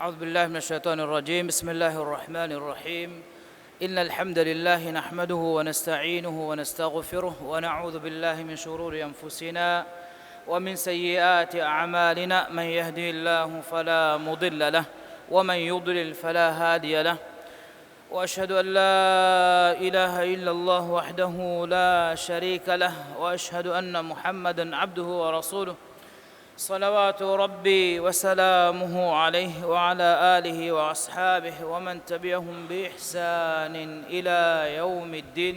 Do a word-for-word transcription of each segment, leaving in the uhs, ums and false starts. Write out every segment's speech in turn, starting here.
أعوذ بالله من الشيطان الرجيم. بسم الله الرحمن الرحيم. إن الحمد لله نحمده ونستعينه ونستغفره ونعوذ بالله من شرور أنفسنا ومن سيئات أعمالنا. من يهده الله فلا مضل له ومن يضلل فلا هادي له. وأشهد أن لا إله إلا الله وحده لا شريك له وأشهد أن محمدا عبده ورسوله. صلوات ربي وسلامه عليه وعلى آله وأصحابه ومن تبعهم بإحسان إلى يوم الدين.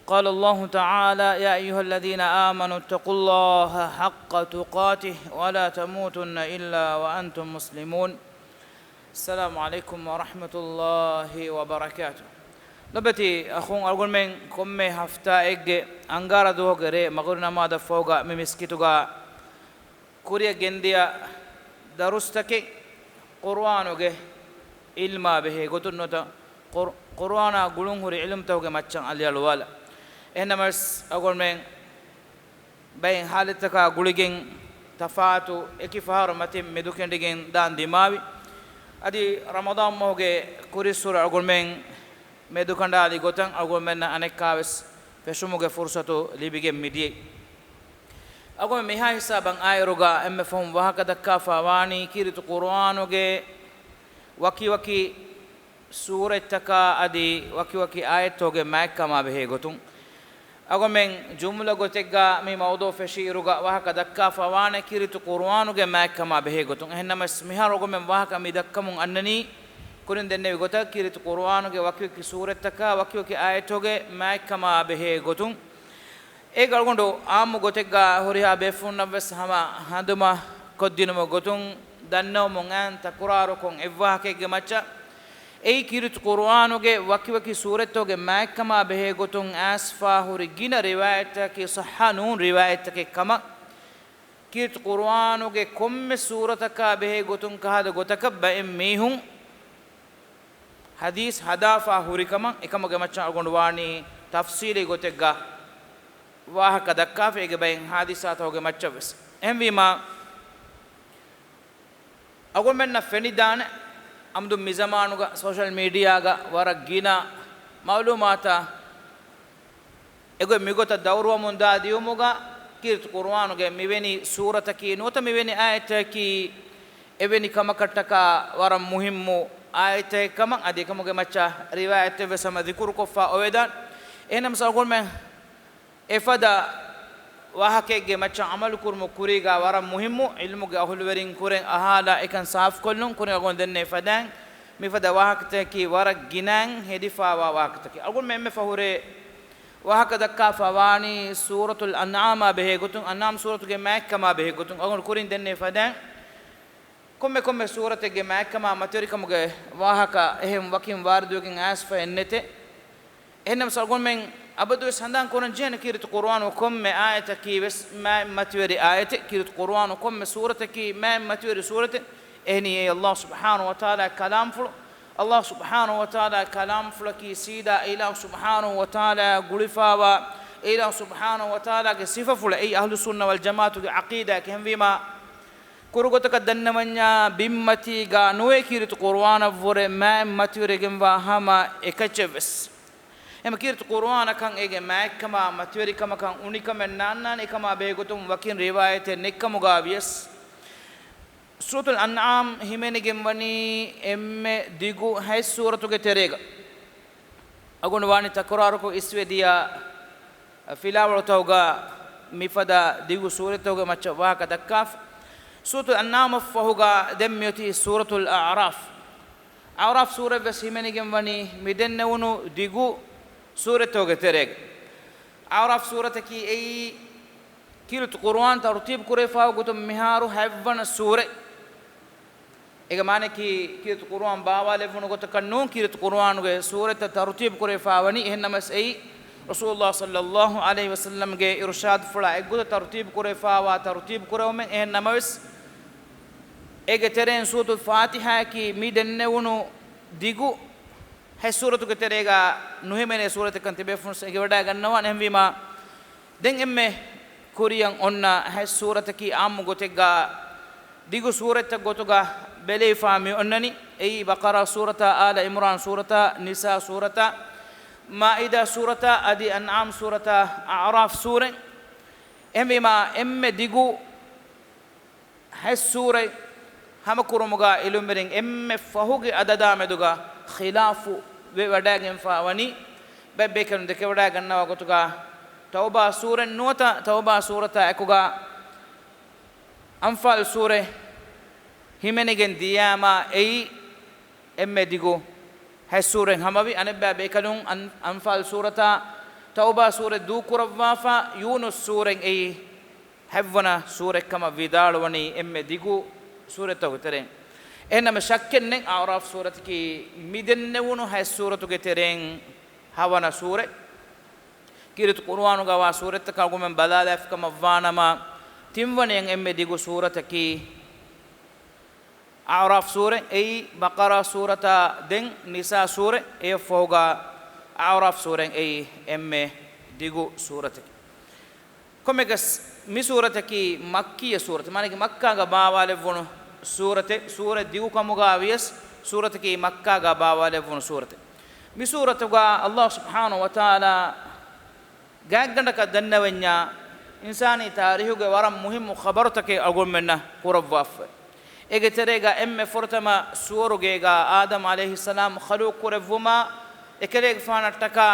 قال الله تعالى: يا أيها الذين آمنوا اتقوا الله حق تقاته ولا تموتن إلا وأنتم مسلمون. السلام عليكم ورحمة الله وبركاته. ލޮބެތި އަޚުން އަޅުގަނޑުމެން ކޮންމެ ހަފްތާއެއްގެ އަންގާރަ ދުވަހުގެ ރޭ މަގުރި ނަމާދަށްފަހުގަ މި މިސްކިތުގަ ކުރިއަށް ގެންދިޔަ ދަރުސްތަކެއް ޤުރުއާނުގެ ޢިލްމާ ބެހޭ ގޮތުން ނުވަތަ ޤުރު-، ޤުރުއާނާ ގުޅުން ހުރި ޢިލްމުތަކުގެ މައްޗަށް އަލިއަޅުވާލަ. އެހެންނަމަވެސް އަޅުގަނޑުމެން ބައެއް ޙާލަތްތަކާ ގުޅިގެން ތަފާތު އެކި ފަހަރު މަތިން މެދުކެނޑިގެން ދާން ދިމާވި. އަދި ރަމަޟާން މަހުގެ ކުރިއްސުރެ އަޅުގަނޑުމެން މެދުކަނޑާލި ގޮތަށް އަޅުގަނޑުމެންނަށް އަނެއްކާވެސް ފެށުމުގެ ފުރުޞަތު ލިބިގެން މިދިޔައީ. އަޅުގަނޑު މިހާ ހިސާބަށް އާއިރުގަ އެންމެ ފަހުން ވާހަކަ ދައްކާފަ ވާނީ ކީރިތި ޤުރުއާނުގެ ވަކިވަކި ސޫރަތްތަކާ އަދި ވަކިވަކި އާޔަތްތަކުގެ މާތްކަމާ ބެހޭ ގޮތުން. އަޅުގަނޑުމެން ޖުމްލަ ގޮތެއްގަ މި މައުޟޫޢު ފެށިއިރުގަ ވާހަކަ ދައްކާފަ ވާނެ ކީރިތި ޤުރުއާނުގެ މާތްކަމާ ބެހޭ ގޮތުން. އެހެންނަމަވެސް މިހާރު އަޅުގަނޑުމެން ވާހަކަ މި ދައްކަމުން އަންނަނީ ކުރިން ދެންނެވި ގޮތަށް ކީރިތި ޤުރުއާނުގެ ވަކިވަކި ސޫރަތްތަކާ ވަކިވަކި އާޔަތްތަކުގެ މާތްކަމާ ބެހޭ ގޮތުން. އޭގަ އަޅުގަނޑު ޢާއްމު ގޮތެއްގަ ހުރިހާ ބޭފުޅުންނަށްވެސް ހަމަ ހަނދުމަ ކޮށްދިނުމުގެ ގޮތުން ދަންނަވަމުން އައިން ތަކުރާރުކޮށް އެއްވާހަކައެއްގެ މައްޗަށް. އެއީ ކީރިތި ޤުރުއާނުގެ ވަކިވަކި ސޫރަތްތަކުގެ މާތްކަމާ ބެހޭ ގޮތުން އައިސްފާ ހުރި ގިނަ ރިވާޔަތްތަކަކީ ޞައްޙަ ނޫން ރިވާޔަތްތަކެއް ކަމަށް. ކީރިތި ޤުރުއާނުގެ ކޮންމެ ސޫރަތަކާ ބެހޭ ގޮތުން ކަހަލަ ގޮތަކަށް ބައެއް މީހުން ޙަދީޘް ހަދާފާ ހުރިކަމަށް އެކަމުގެ މައްޗަށް އަޅުގަނޑު ވާނީ ތަފްޞީލީ ގޮތެއްގަ ވާހަކަ ދައްކާފަ އޭގެ ބައެއް ޙާދިސާތަކުގެ މައްޗަށްވެސް. އެހެންވީމާ، އަޅުގަނޑުމެންނަށް ފެނިދާނެ، އަމްދު މި ޒަމާނުގަ ސޯޝަލް މީޑިއާގަ ވަރަށް ގިނަ މަޢުލޫމާތާ އެގޮތް މިގޮތަށް ދައުރުވަމުން ދާ ދިޔުމުގަ ކީރިތި ޤުރުއާނުގެ މިވެނި ސޫރަތަކީ ނުވަތަ މިވެނި އާޔަތަކީ އެވެނި ކަމަކަށްޓަކާ ވަރަށް މުހިއްމު އާޔަތެއް ކަމަށް އަދި އެކަމުގެ މައްޗަށް ރިވާޔަތެއްވެސް ހަމަ ޛިކުރުކޮށްފަ އޮވެދާނެ. އެހެންނަމަވެސް އަޅުގަނޑުމެން އެފަދަ ވާހަކައެއްގެ މައްޗަށް ޢަމަލު ކުރުމުގެ ކުރީގަ ވަރަށް މުހިއްމު ޢިލްމުގެ އަހުލުވެރިން ކުރެން އަހާލާ އެކަން ސާފުކޮށްލުން ކުރިން އަޅުގަނޑު ދެންނެވި ފަދައިން މިފަދަ ވާހަކަތަކަކީ ވަރަށް ގިނައިން ހެދިފާވާ ވާހަކަތަކެއް. އަޅުގަނޑުމެން އެންމެ ފަހުރޭ ވާހަކަ ދައްކާފަ ވާނީ ސޫރަތުލް އަންޢާމާ ބެހޭ ގޮތުން، އަންޢާމް ސޫރަތުގެ މާތްކަމާ ބެހޭ ގޮތުން އަޅުގަނޑު ކުރިން ދެންނެވި ފަދައިން ކޮންމެ ކޮންމެ ސޫރަތެއްގެ މާތްކަމާ މަތިވެރިކަމުގެ ވާހަކަ އެހެން ވަކިން ވާރިދުވެގެން އައިސްފައެއް ނެތޭ. އެހެންނަމަވެސް އަޅުގަނޑުމެން އަބަދުވެސް ހަނދާން ކުރަން ޖެހޭނެ ކީރިތި ޤުރުއާނުގެ ކޮންމެ އާޔަތަކީވެސް މާތް މަތިވެރި އާޔަތެއް، ކީރިތި ޤުރުއާނުގެ ކޮންމެ ސޫރަތަކީ މާތް މަތިވެރި ސޫރަތެއް. އެހެނީ އެއީ ﷲ ސުބްޙާނަހޫ ވަތަޢާލާގެ ކަލާމްފުޅު. ﷲ ސުބްޙާނަހޫ ވަތަޢާލާގެ ކަލާމްފުޅަކީ ސީދާ އެއީ ﷲ ސުބްޙާނަހޫ ވަތަޢާލާ ގުޅިފާވާ، އެއީ ﷲ ސުބްޙާނަހޫ ވަތަޢާލާގެ ސިފަފުޅެއް. އެއީ އަހްލުއްސުންނަ ވަލްޖަމާޢަތުގެ ޢަޤީދާއެއް. އެހެންވީމާ، ކުރުގޮތަކަށް ދަންނަވަންޏާ ބިންމަތީގަ ނުވޭ ކީރިތި ޤުރުއާނަށްވުރެ މާތް މަތިވެރިވެގެންވާ ހަމަ އެކައްޗެއްވެސް. އެހެން ކީރިތި ޤުރުއާނަކަށް އޭގެ މާތްކަމާ މަތިވެރިކަމަކަށް އުނިކަމެއް ނާންނާނެ އެކަމާ ބެހޭގޮތުން ވަކިން ރިވާޔަތެއް ނެތްކަމުގަ ވިޔަސް، ސޫރަތުލް އަންޢާމް ހިމެނިގެންވަނީ އެންމެ ދިގު ހަތް ސޫރަތުގެ ތެރޭގަ. އަޅުގަނޑު ވާނީ ތަކުރާރުކޮށް އިސްވެދިޔަ ފިލާވަޅުތަކުގަ މިފަދަ ދިގު ސޫރަތެއްގެ މައްޗަށް ވާހަކަ ދައްކާފަ. ސޫރަތުލް އަންޢާމަށްފަހުގަ ދެން މިއޮތީ ސޫރަތުލް އަޢުރާފް. އަޢުރާފް ސޫރަތްވެސް ހިމެނިގެންވަނީ މިދެންނެވުނު ދިގު ސޫރަތެއްގެ ތެރޭގަ. އަޢުރާފް ސޫރަތަކީ އެއީ ކީރިތި ޤުރުއާން ތަރުތީބު ކުރެވިފާވާ ގޮތުން މިހާރު ހަތްވަނަ ސޫރަތް. އޭގެ މާނައަކީ، ކީރިތި ޤުރުއާން ބާވާލެއްވުނު ގޮތަކަށް ނޫން، ކީރިތި ޤުރުއާނުގެ ސޫރަތްތައް ތަރުތީބު ކުރެވިފާވަނީ. އެހެންނަމަވެސް އެއީ، ރަސޫލުﷲ ޞައްލަﷲ ޢަލައިހި ވަސައްލަމްގެ އިރުޝާދުފުޅާ އެއްގޮތަށް ތަރުތީބު ކުރެވިފާވާ ތަރުތީބު ކުރެވުމެއް. އެހެން ނަމަވެސް، އޭގެ ތެރެއިން ސޫރަތުލް ފާތިޙާއަކީ މި ދެންނެވުނު ދިގު ހަތް ސޫރަތުގެ ތެރޭގަ ނުހިމެނޭ ސޫރަތެއްކަން ތިބޭފުޅުން އެނގިވަޑައިގަންނަވާނެ. އެހެންވީމާ، ދެން އެންމެ ކުރިއަށް އޮންނަ ހަތް ސޫރަތަކީ އާއްމު ގޮތެއްގަ ދިގު ސޫރަތްތައް ގޮތުގަ ބެލެވިފާ މި އޮންނަނީ، އެއީ ބަޤަރާ ސޫރަތާ، އާލަ އިމްރާން ސޫރަތާ، ނިސާ ސޫރަތާ، މާއިދާ ސޫރަތާ، އަދި އަންޢާމް ސޫރަތާ، އަޢުރާފް ސޫރަތް. އެހެންވީމާ، އެންމެ ދިގު ހަތް ސޫރަތް ހަމަކުރުމުގަ އިލްމުވެރިން އެންމެ ފަހުގެ އަދަދާ މެދުގަ ޚިލާފު ވެވަޑައިގެންފާ ވަނީ، ބައެއް ބޭކަލުން ދެކެވަޑައިގަންނަވާ ގޮތުގަ ތައުބާ ސޫރަތް ނުވަތަ ތައުބާ ސޫރަތާ އެކުގަ އަންފާލް ސޫރަތް ހިމެނިގެން ދިޔާމާ، އެއީ އެންމެ ދިގު ހަތް ސޫރަތް ހަމަވި. އަނެއްބައި ބޭކަލުން އަން-، އަންފާލް ސޫރަތާ ތައުބާ ސޫރަތް ދޫކުރައްވާފަ، ޔޫނުސް ސޫރަތް އެއީ ހަތްވަނަ ސޫރަތްކަމަށް ވިދާޅުވަނީ އެންމެ ދިގު ސޫރަތްތަކުގެ ތެރެއިން. އެހެންނަމަ ޝައްކެއް ނެތް، އަޢުރާފް ސޫރަތަކީ މި ދެންނެވުނު ހަތް ސޫރަތުގެ ތެރެއިން ހަވަނަ ސޫރަތް. ކީރިތި ޤުރުއާނުގަވާ ސޫރަތްތަކާ ގުމެން ބަލާލާފިކަމަށްވާނަމަ، ތިންވަނައިން އެންމެ ދިގު ސޫރަތަކީ އަޢުރާފް ސޫރަތް. އެއީ ބަޤަރާ ސޫރަތާ ދެން ނިސާ ސޫރަތް. އެއަށްފަހުގަ އަޢުރާފް ސޫރަތް އެއީ އެންމެ ދިގު ސޫރަތަކީ. ކޮންމެއަކަސް މި ސޫރަތަކީ މައްކީ ސޫރަތެއް، މާނައަކީ މައްކާގަ ބާވާލެއްވުނު ސޫރަތެއް. ސޫރަތް ދިގުކަމުގަ ވިޔަސް ސޫރަތަކީ މައްކާގަ ބާވާލެއްވުނު ސޫރަތެއް. މި ސޫރަތުގަ އައްލާހު ސުބްޙާނަހު ވަތަޢާލާ ގާތްގަނޑަކަށް ދަންނަވަންޏާ، އިންސާނީ ތާރީހުގެ ވަރަށް މުހިއްމު ޚަބަރުތަކެއް އަޅުގަނޑުމެންނަށް ކުރައްވާފަވޭ. އޭގެ ތެރޭގަ އެންމެ ފުރަތަމަ ސުވަރުގޭގަ އާދަމް ޢަލައިހިއްސަލާމް ޚަލުޤު ކުރެއްވުމާ، އެކަލޭގެފާނަށްޓަކާ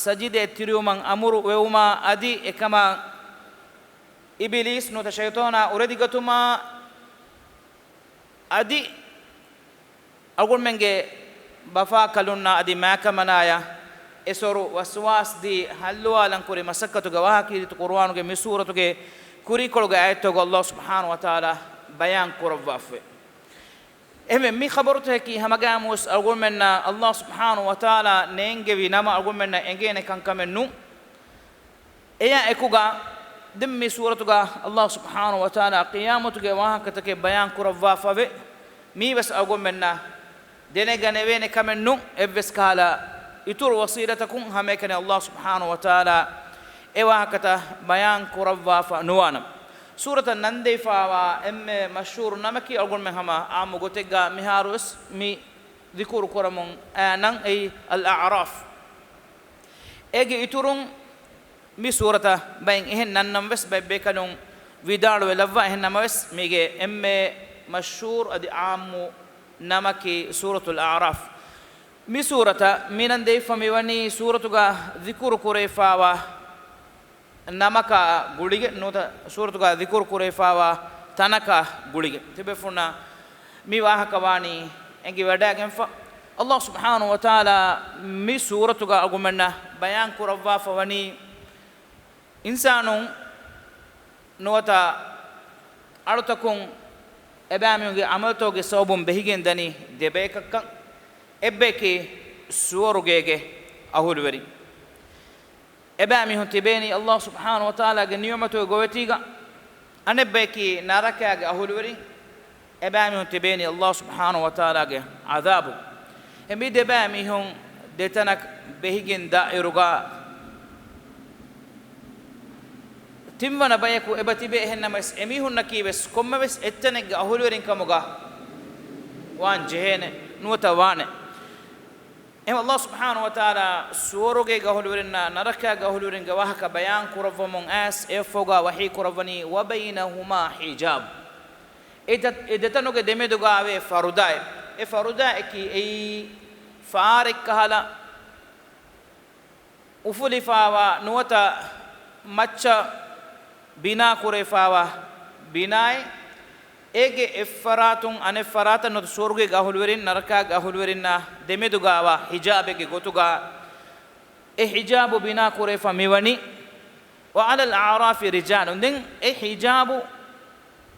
ސަޖިދައެއް ތިރިވުމަށް އަމުރު ވެވުމާ، އަދި އެކަމަށް އިބިލީސް ނުވަތަ ޝައިޠާނާ އުރެދިގަތުމާ، އަދި އަޅުގަނޑުމެންގެ ބަފާކަލުންނާ އަދި މާކަމަނާޔަށް އެސޮރު ވަސްވާސް ދީ ހައްލުވާލަން ކުރި މަސައްކަތުގެ ވާހަކަ ކީރިތި ޤުރުއާނުގެ މި ސޫރަތުގެ ކުރީކޮޅުގެ އާޔަތްތަކުގަ އައްލާހު ސުބްޙާނަހު ވަތަޢާލާ ބަޔާން ކުރައްވާފަވޭ. އެހެންވެ، މި ޚަބަރުތަކަކީ ހަމަގައިމުވެސް އަޅުގަނޑުމެންނަށް އައްލާހު ސުބްޙާނަހު ވަތަޢާލާ ނޭނގެވި ނަމަ އަޅުގަނޑުމެންނަށް އެނގޭނެ ކަންކަމެއް ނޫން. އެޔާ އެކުގަ ދެން މި ސޫރަތުގަ އައްލާހު ސުބްޙާނަހު ވަތަޢާލާ ޤިޔާމަތުގެ ވާހަކަތަކެއް ބަޔާން ކުރައްވާފަވޭ. މީވެސް އަޅުގަނޑުމެންނަށް ދެނެގަނެވޭނެ ކަމެއް ނޫން. އެއްވެސް ކަހަލަ އިތުރު ވަސީލަތަކުން ހަމައެކަނި އައްލާހު ސުބްޙާނަހު ވަތަޢާލާ އެ ވާހަކަތައް ބަޔާން ކުރައްވާފަ ނުވާނަމަ. ސޫރަތަށް ނަންދެވިފާވާ އެންމެ މަޝްހޫރު ނަމަކީ އަޅުގަނޑުމެން ހަމަ ޢާއްމު ގޮތެއްގަ މިހާރުވެސް މި ޛިކުރު ކުރަމުން އައި ނަން، އެއީ އަލްއަޢުރާފް. އޭގެ އިތުރުން މި ސޫރަތަށް ބައެއް އެހެން ނަންނަން ވެސް ބައެއް ބޭކަލުން ވިދާޅުވެލައްވާ. އެހެން ނަމަވެސް، މީގެ އެންމެ މަޝްހޫރު އަދި ޢާއްމު ނަމަކީ ސޫރަތުލް އަޢުރާފް. މި ސޫރަތަށް މި ނަން ދެވިފަ މިވަނީ ސޫރަތުގަ ޛިކުރު ކުރެވިފާވާ ނަމަކާ ގުޅިގެން ނުވަތަ ސޫރަތުގަ ޛިކުރު ކުރެވިފާވާ ތަނަކާ ގުޅިގެން. ތިބޭފުޅުންނަށް މި ވާހަކަ ވާނީ އެނގިވަޑައިގެންފަ. އައްލާހު ސުބްޙާނަހު ވަތަޢާލާ މި ސޫރަތުގަ އަޅުގަނޑުމެންނަށް ބަޔާން ކުރައްވާފަ ވަނީ، އިންސާނުން ނުވަތަ އަޅުތަކުން އެބައިމީހުންގެ ޢަމަލުތަކުގެ ސަބަބުން ބެހިގެން ދަނީ ދެބަޔަކަށްކަން. އެއްބަޔަކީ ސުވަރުގޭގެ އަހުލުވެރިން. އެބައިމީހުން ތިބޭނީ އައްލާހު ސުބްޙާނަހު ވަތަޢާލާގެ ނިޢުމަތުގެ ގޮވެތީގަ. އަނެއްބަޔަކީ ނަރަކާގެ އަހުލުވެރިން. އެބައިމީހުން ތިބޭނީ އައްލާހު ސުބްޙާނަހު ވަތަޢާލާގެ ޢަޛާބު. އެ މި ދެބައިމީހުން ދެތަނަށް ބެހިގެން ދާއިރުގަ ތިންވަނަ ބަޔަކު އެބަ ތިބޭ. އެހެންނަމަވެސް، އެމީހުންނަކީވެސް ކޮންމެވެސް އެއްތަނެއްގެ އަހުލުވެރިން ކަމުގަ ވާން ޖެހޭނެ ނުވަތަ ވާނެ. އެހެން އައްލާހު ސުބްޙާނަހު ވަތަޢާލާ ސުވަރުގޭގެ އަހުލުވެރިންނާ ނަރަކާގެ އަހުލުވެރިންގެ ވާހަކަ ބަޔާން ކުރައްވަމުން އައިސް، އެއަށްފަހުގަ ވަޙީ ކުރައްވަނީ، وَبَيْنَهُمَا حِجَابٌ. އެ ދަ-، އެ ދެތަނުގެ ދެމެދުގަވޭ ފަރުދާއެއް. އެ ފަރުދާއަކީ އެއީ ފާރެއްކަހަލަ އުފުލިފާވާ ނުވަތަ މައްޗަށް ބިނާކުރެވިފާވާ ބިނާއެއް. އޭގެ އެއްފަރާތުން އަނެއްފަރާތަށް ނުވަތަ ސުވަރުގޭގެ އަހުލުވެރިން ނަރަކާގެ އަހުލުވެރިންނާ ދެމެދުގަވާ ހިޖާބެއްގެ ގޮތުގަ އެ ހިޖާބު ބިނާކުރެވިފަ މިވަނީ. وَعَلَى الْأَعْرَافِ رِجَالٌ. ދެން އެ ހިޖާބު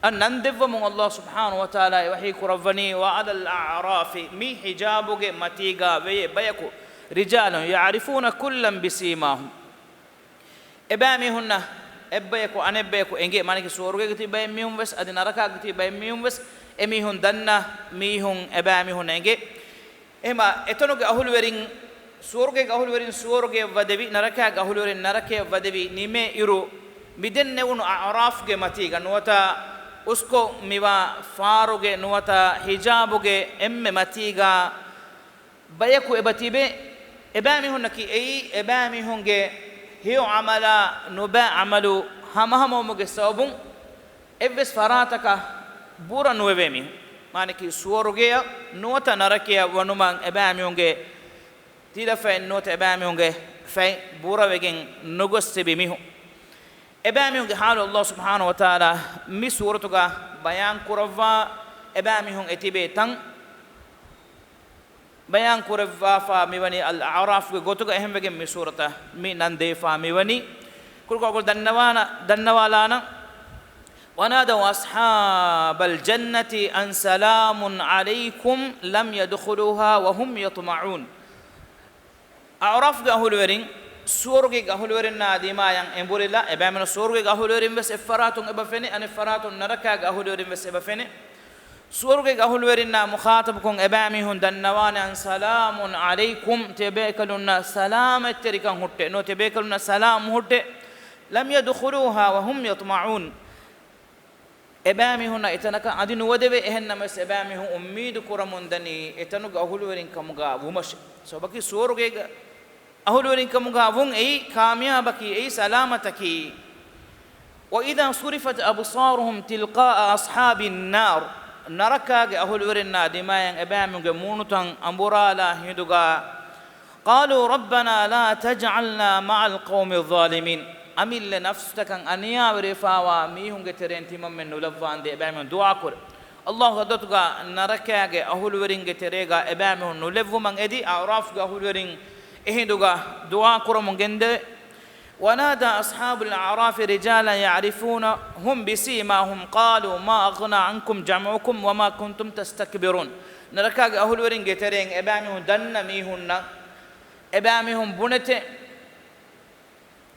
އަށް ނަން ދެއްވަމުން އައްލާހު ސުބްޙާނަހު ވަތަޢާލާ އެ ވަޙީ ކުރައްވަނީ، وَعَلَى الْأَعْرَافِ، މި ހިޖާބުގެ މަތީގަ ވެޔޭ ބަޔަކު، رِجَالٌ يَعْرِفُونَ كُلًّا بِسِيمَاهُمْ. އެބައިމީހުންނަށް އެއްބަޔަކު އަނެއްބަޔަކު އެނގޭ. މާނައަކީ ސުވަރުގޭގަ ތިބި ބައެއްމީހުން ވެސް އަދި ނަރަކާގަ ތިބި ބައެއްމީހުން ވެސް އެމީހުން ދަންނަ މީހުން އެބައިމީހުންނަށް އެނގޭ. އެހެންމާ އެތަނުގެ އަހުލުވެރިން، ސުވަރުގޭގެ އަހުލުވެރިން ސުވަރުގެއަށް ވަދެވި، ނަރަކާގެ އަހުލުވެރިން ނަރަކަޔަށް ވަދެވި ނިމޭ އިރު، މި ދެންނެވުނު އަޢުރާފްގެ މަތީގަ ނުވަތަ އުސްކޮށް މިވާ ފާރުގެ ނުވަތަ ހިޖާބުގެ އެންމެ މަތީގާ ބަޔަކު އެބަ ތިބެ، އެބައިމީހުންނަކީ އެއީ އެބައިމީހުންގެ ހެޔޮ ޢަމަލާ ނުބައި ޢަމަލު ހަމަހަމަވުމުގެ ސަބަބުން އެއްވެސް ފަރާތަކަށް ބުރަ ނުވެވޭ މީހުން. މާނައަކީ ސުވަރުގެއަށް ނުވަތަ ނަރަކަޔަށް ވަނުމަށް އެބައިމީހުންގެ ތިލަފަތް ނުވަތަ އެބައިމީހުންގެ ފަތް ބުރަވެގެން ނުގޮސް ތިބި މީހުން. އެބައިމީހުންގެ ޙާލު ﷲ ސުބްޙާނަހޫ ވަތަޢާލާ މި ސޫރަތުގަ ބަޔާން ކުރައްވާ އެބައިމީހުން އެތިބޭ ތަން ބަޔާން ކުރައްވާފާ މިވަނީ އަލް އަޢުރާފްގެ ގޮތުގަ. އެހެންވެގެން މި ސޫރަތަށް މި ނަން ދޭފާ މިވަނީ. ކުރުކޮށް ދަންނަވާނަ، ދަންނަވާލާނަން. ونادوا أصحاب الجنة أن سلام عليكم لم يدخلوها وهم يطمعون. އަޢުރާފްގެ އަހުލުވެރިން ސުވަރުގޭގެ އަހުލުވެރިންނާ ދިމާޔަށް އެނބުރިލާ، އެބައިމީހުން ސުވަރުގޭގެ އަހުލުވެރިން ވެސް އެއްފަރާތުން އެބަ ފެނި، އަނެއް ފަރާތުން ނަރަކާގެ އަހުލުވެރިން ވެސް އެބަ ފެނި. ސުވަރުގޭގެ އަހުލުވެރިންނާ މުޚާޠަބުކޮށް އެބައިމީހުން ދަންނަވާނެ، أن سلام عليكم، ތިޔަބޭކަލުންނަށް ސަލާމަތްތެރިކަން ހުއްޓޭ، ނުވަތަ ތިޔަބޭކަލުންނަށް ސަލާމް ހުއްޓޭ. لم يدخلوها وهم يطمعون. އެބައިމީހުންނަށް އެތަނަކަށް އަދި ނުވަދެވޭ. އެހެންނަމަވެސް، އެބައިމީހުން އުއްމީދު ކުރަމުންދަނީ އެތަނުގެ އަހުލުވެރިން ކަމުގަ ވުމަށޭ. ސަބަބަކީ ސުވަރުގޭގެ އަހުލުވެރިން ކަމުގަ ވުން އެއީ ކާމިޔާބަކީ، އެއީ ސަލާމަތަކީ. وإذا صرفت أبصارهم تلقاء أصحاب النار، ނަރަކާގެ އަހުލުވެރިންނާ ދިމާޔަށް އެބައިމީހުންގެ މޫނުތައް އަނބުރާލާ ހިނދުގަ، قالوا ربنا لا تجعلنا مع القوم الظالمين. އަމިއްލަ ނަފްސުތަކަށް އަނިޔާވެރިވެފާވާ މީހުންގެ ތެރެއިން ތިމަންމެން ނުލައްވާނދޭ އެބައިމީހުން ދުޢާކުރޭ. ﷲ ޙަޟްރަތުގަ ނަރަކާގެ އަހުލުވެރިންގެ ތެރޭގަ އެބައިމީހުން ނުލެއްވުމަށް އެދި، އަޢުރާފްގެ އަހުލުވެރިން އެހިނދުގަ ދުޢާކުރަމުން ގެންދެވޭ. ونادى أصحاب الأعراف رجالا يعرفونهم بسيماهم قالوا ما أغنى عنكم جمعكم وما كنتم تستكبرون. ނަރަކާގެ އަހުލުވެރިންގެ ތެރެއިން އެބައިމީހުން ދަންނަ މީހުންނަށް އެބައިމީހުން ބުނެތެ،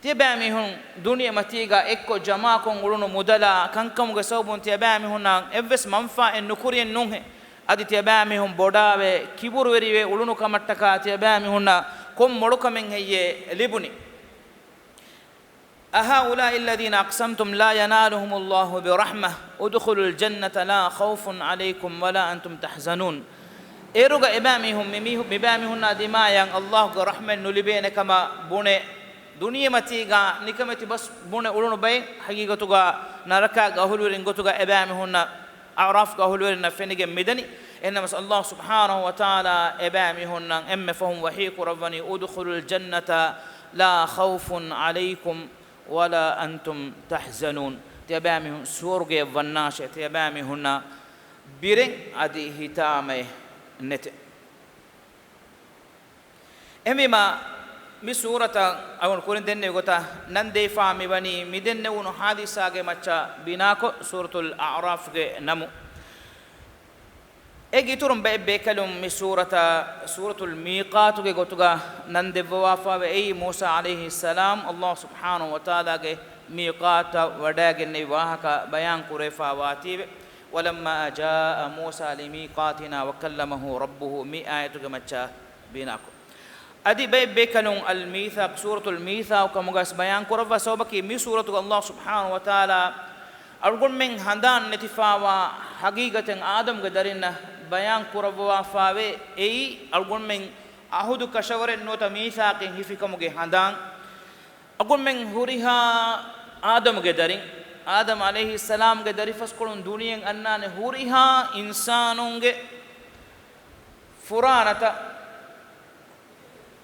ތިޔަބައިމީހުން ދުނިޔެމަތީގަ އެއްކޮށް ޖަމާކޮށް އުޅުނު މުދަލާ ކަންކަމުގެ ސަބަބުން ތިޔަބައިމީހުންނަށް އެއްވެސް މަންފާއެއް ނުކުރިއެއް ނޫންހޭ. އަދި ތިޔަބައިމީހުން ބޮޑާވެ ކިބުރުވެރިވެ އުޅުނު ކަމަށްޓަކާ ތިޔަބައިމީހުންނަށް ކޮން މޮޅުކަމެއް ހެއްޔޭ ލިބުނީ؟ أهؤلاء الذين أقسمتم لا ينالهم الله برحمة ادخلوا الجنة لا خوف عليكم ولا أنتم تحزنون. އޭރުގަ އެބައިމީހުން މި-، މީހު-، މިބައިމީހުންނާ ދިމާޔަށް ﷲގެ ރަޙްމަތް ނުލިބޭނެ ކަމަށް ބުނެ، ދުނިޔެމަތީގަ ނިކަމެތި ބަސް ބުނެ އުޅުނު ބައެއް ހަގީގަތުގަ ނަރަކާގެ އަހުލުވެރިން ގޮތުގަ އެބައިމީހުންނަށް އަޢުރާފްގެ އަހުލުވެރިންނަށް ފެނިގެން މިދަނީ. އެހެންނަމަވެސް، ﷲ ސުބްޙާނަހޫ ވަތަޢާލާ އެބައިމީހުންނަށް އެންމެ ފަހުން ވަޙީ ކުރައްވަނީ، ادخلوا الجنة لا خوف عليكم ولا أنتم تحزنون. ތިޔަބައިމީހުން ސުވަރުގެއަށް ވަންނާށޭ، ތިޔަބައިމީހުންނަށް ބިރެއް އަދި ހިތާމައެއް ނެތޭ. އެހެންވީމާ، މި ސޫރަތަށް އަޅުގަނޑު ކުރިން ދެންނެވި ގޮތަށް ނަން ދެވިފާ މިވަނީ މި ދެންނެވުނު ޙާދިސާގެ މައްޗަށް ބިނާކޮށް ސޫރަތުލް އަޢުރާފްގެ ނަމު. އޭގެ އިތުރުން ބައެއް ބޭކަލުން މި ސޫރަތަށް ސޫރަތުލް މީޤާތުގެ ގޮތުގަ ނަން ދެއްވަވާފާވެ، އެއީ މޫސާ ޢަލައިހިއްސަލާމް ﷲ ސުބްޙާނަހޫ ވަތަޢާލާގެ މީޤާތަށް ވަޑައިގެންނެވި ވާހަކަ ބަޔާން ކުރެވިފާ ވާތީވެ. ولما جاء موسى لميقاتنا وكلمه ربه، މި އާޔަތުގެ މައްޗަށް ބިނާކޮށް. އަދި ބައެއް ބޭކަލުން އަލް މީޘާޤު، ސޫރަތުލް މީޘާޤު ކަމުގަސް ބަޔާން ކުރައްވާ ސަބަބަކީ، މި ސޫރަތުގަ ﷲ ސުބްޙާނަހޫ ވަތަޢާލާ އަޅުގަނޑުމެން ހަނދާން ނެތިފާވާ ޙަޤީޤަތެއް އާދަމްގެ ދަރިންނަށް ބަޔާން ކުރައްވާފާވޭ. އެއީ އަޅުގަނޑުމެން ޢަހުދު ކަށަވަރެއް ނުވަތަ މީޘާޤެއް ހިފިކަމުގެ ހަނދާން. އަޅުގަނޑުމެން ހުރިހާ އާދަމްގެ ދަރިން، އާދަމް ޢަލައިހިއްސަލާމްގެ ދަރިފަސްކޮޅުން ދުނިޔެއަށް އަންނާނެ ހުރިހާ އިންސާނުންގެ ފުރާނަތައް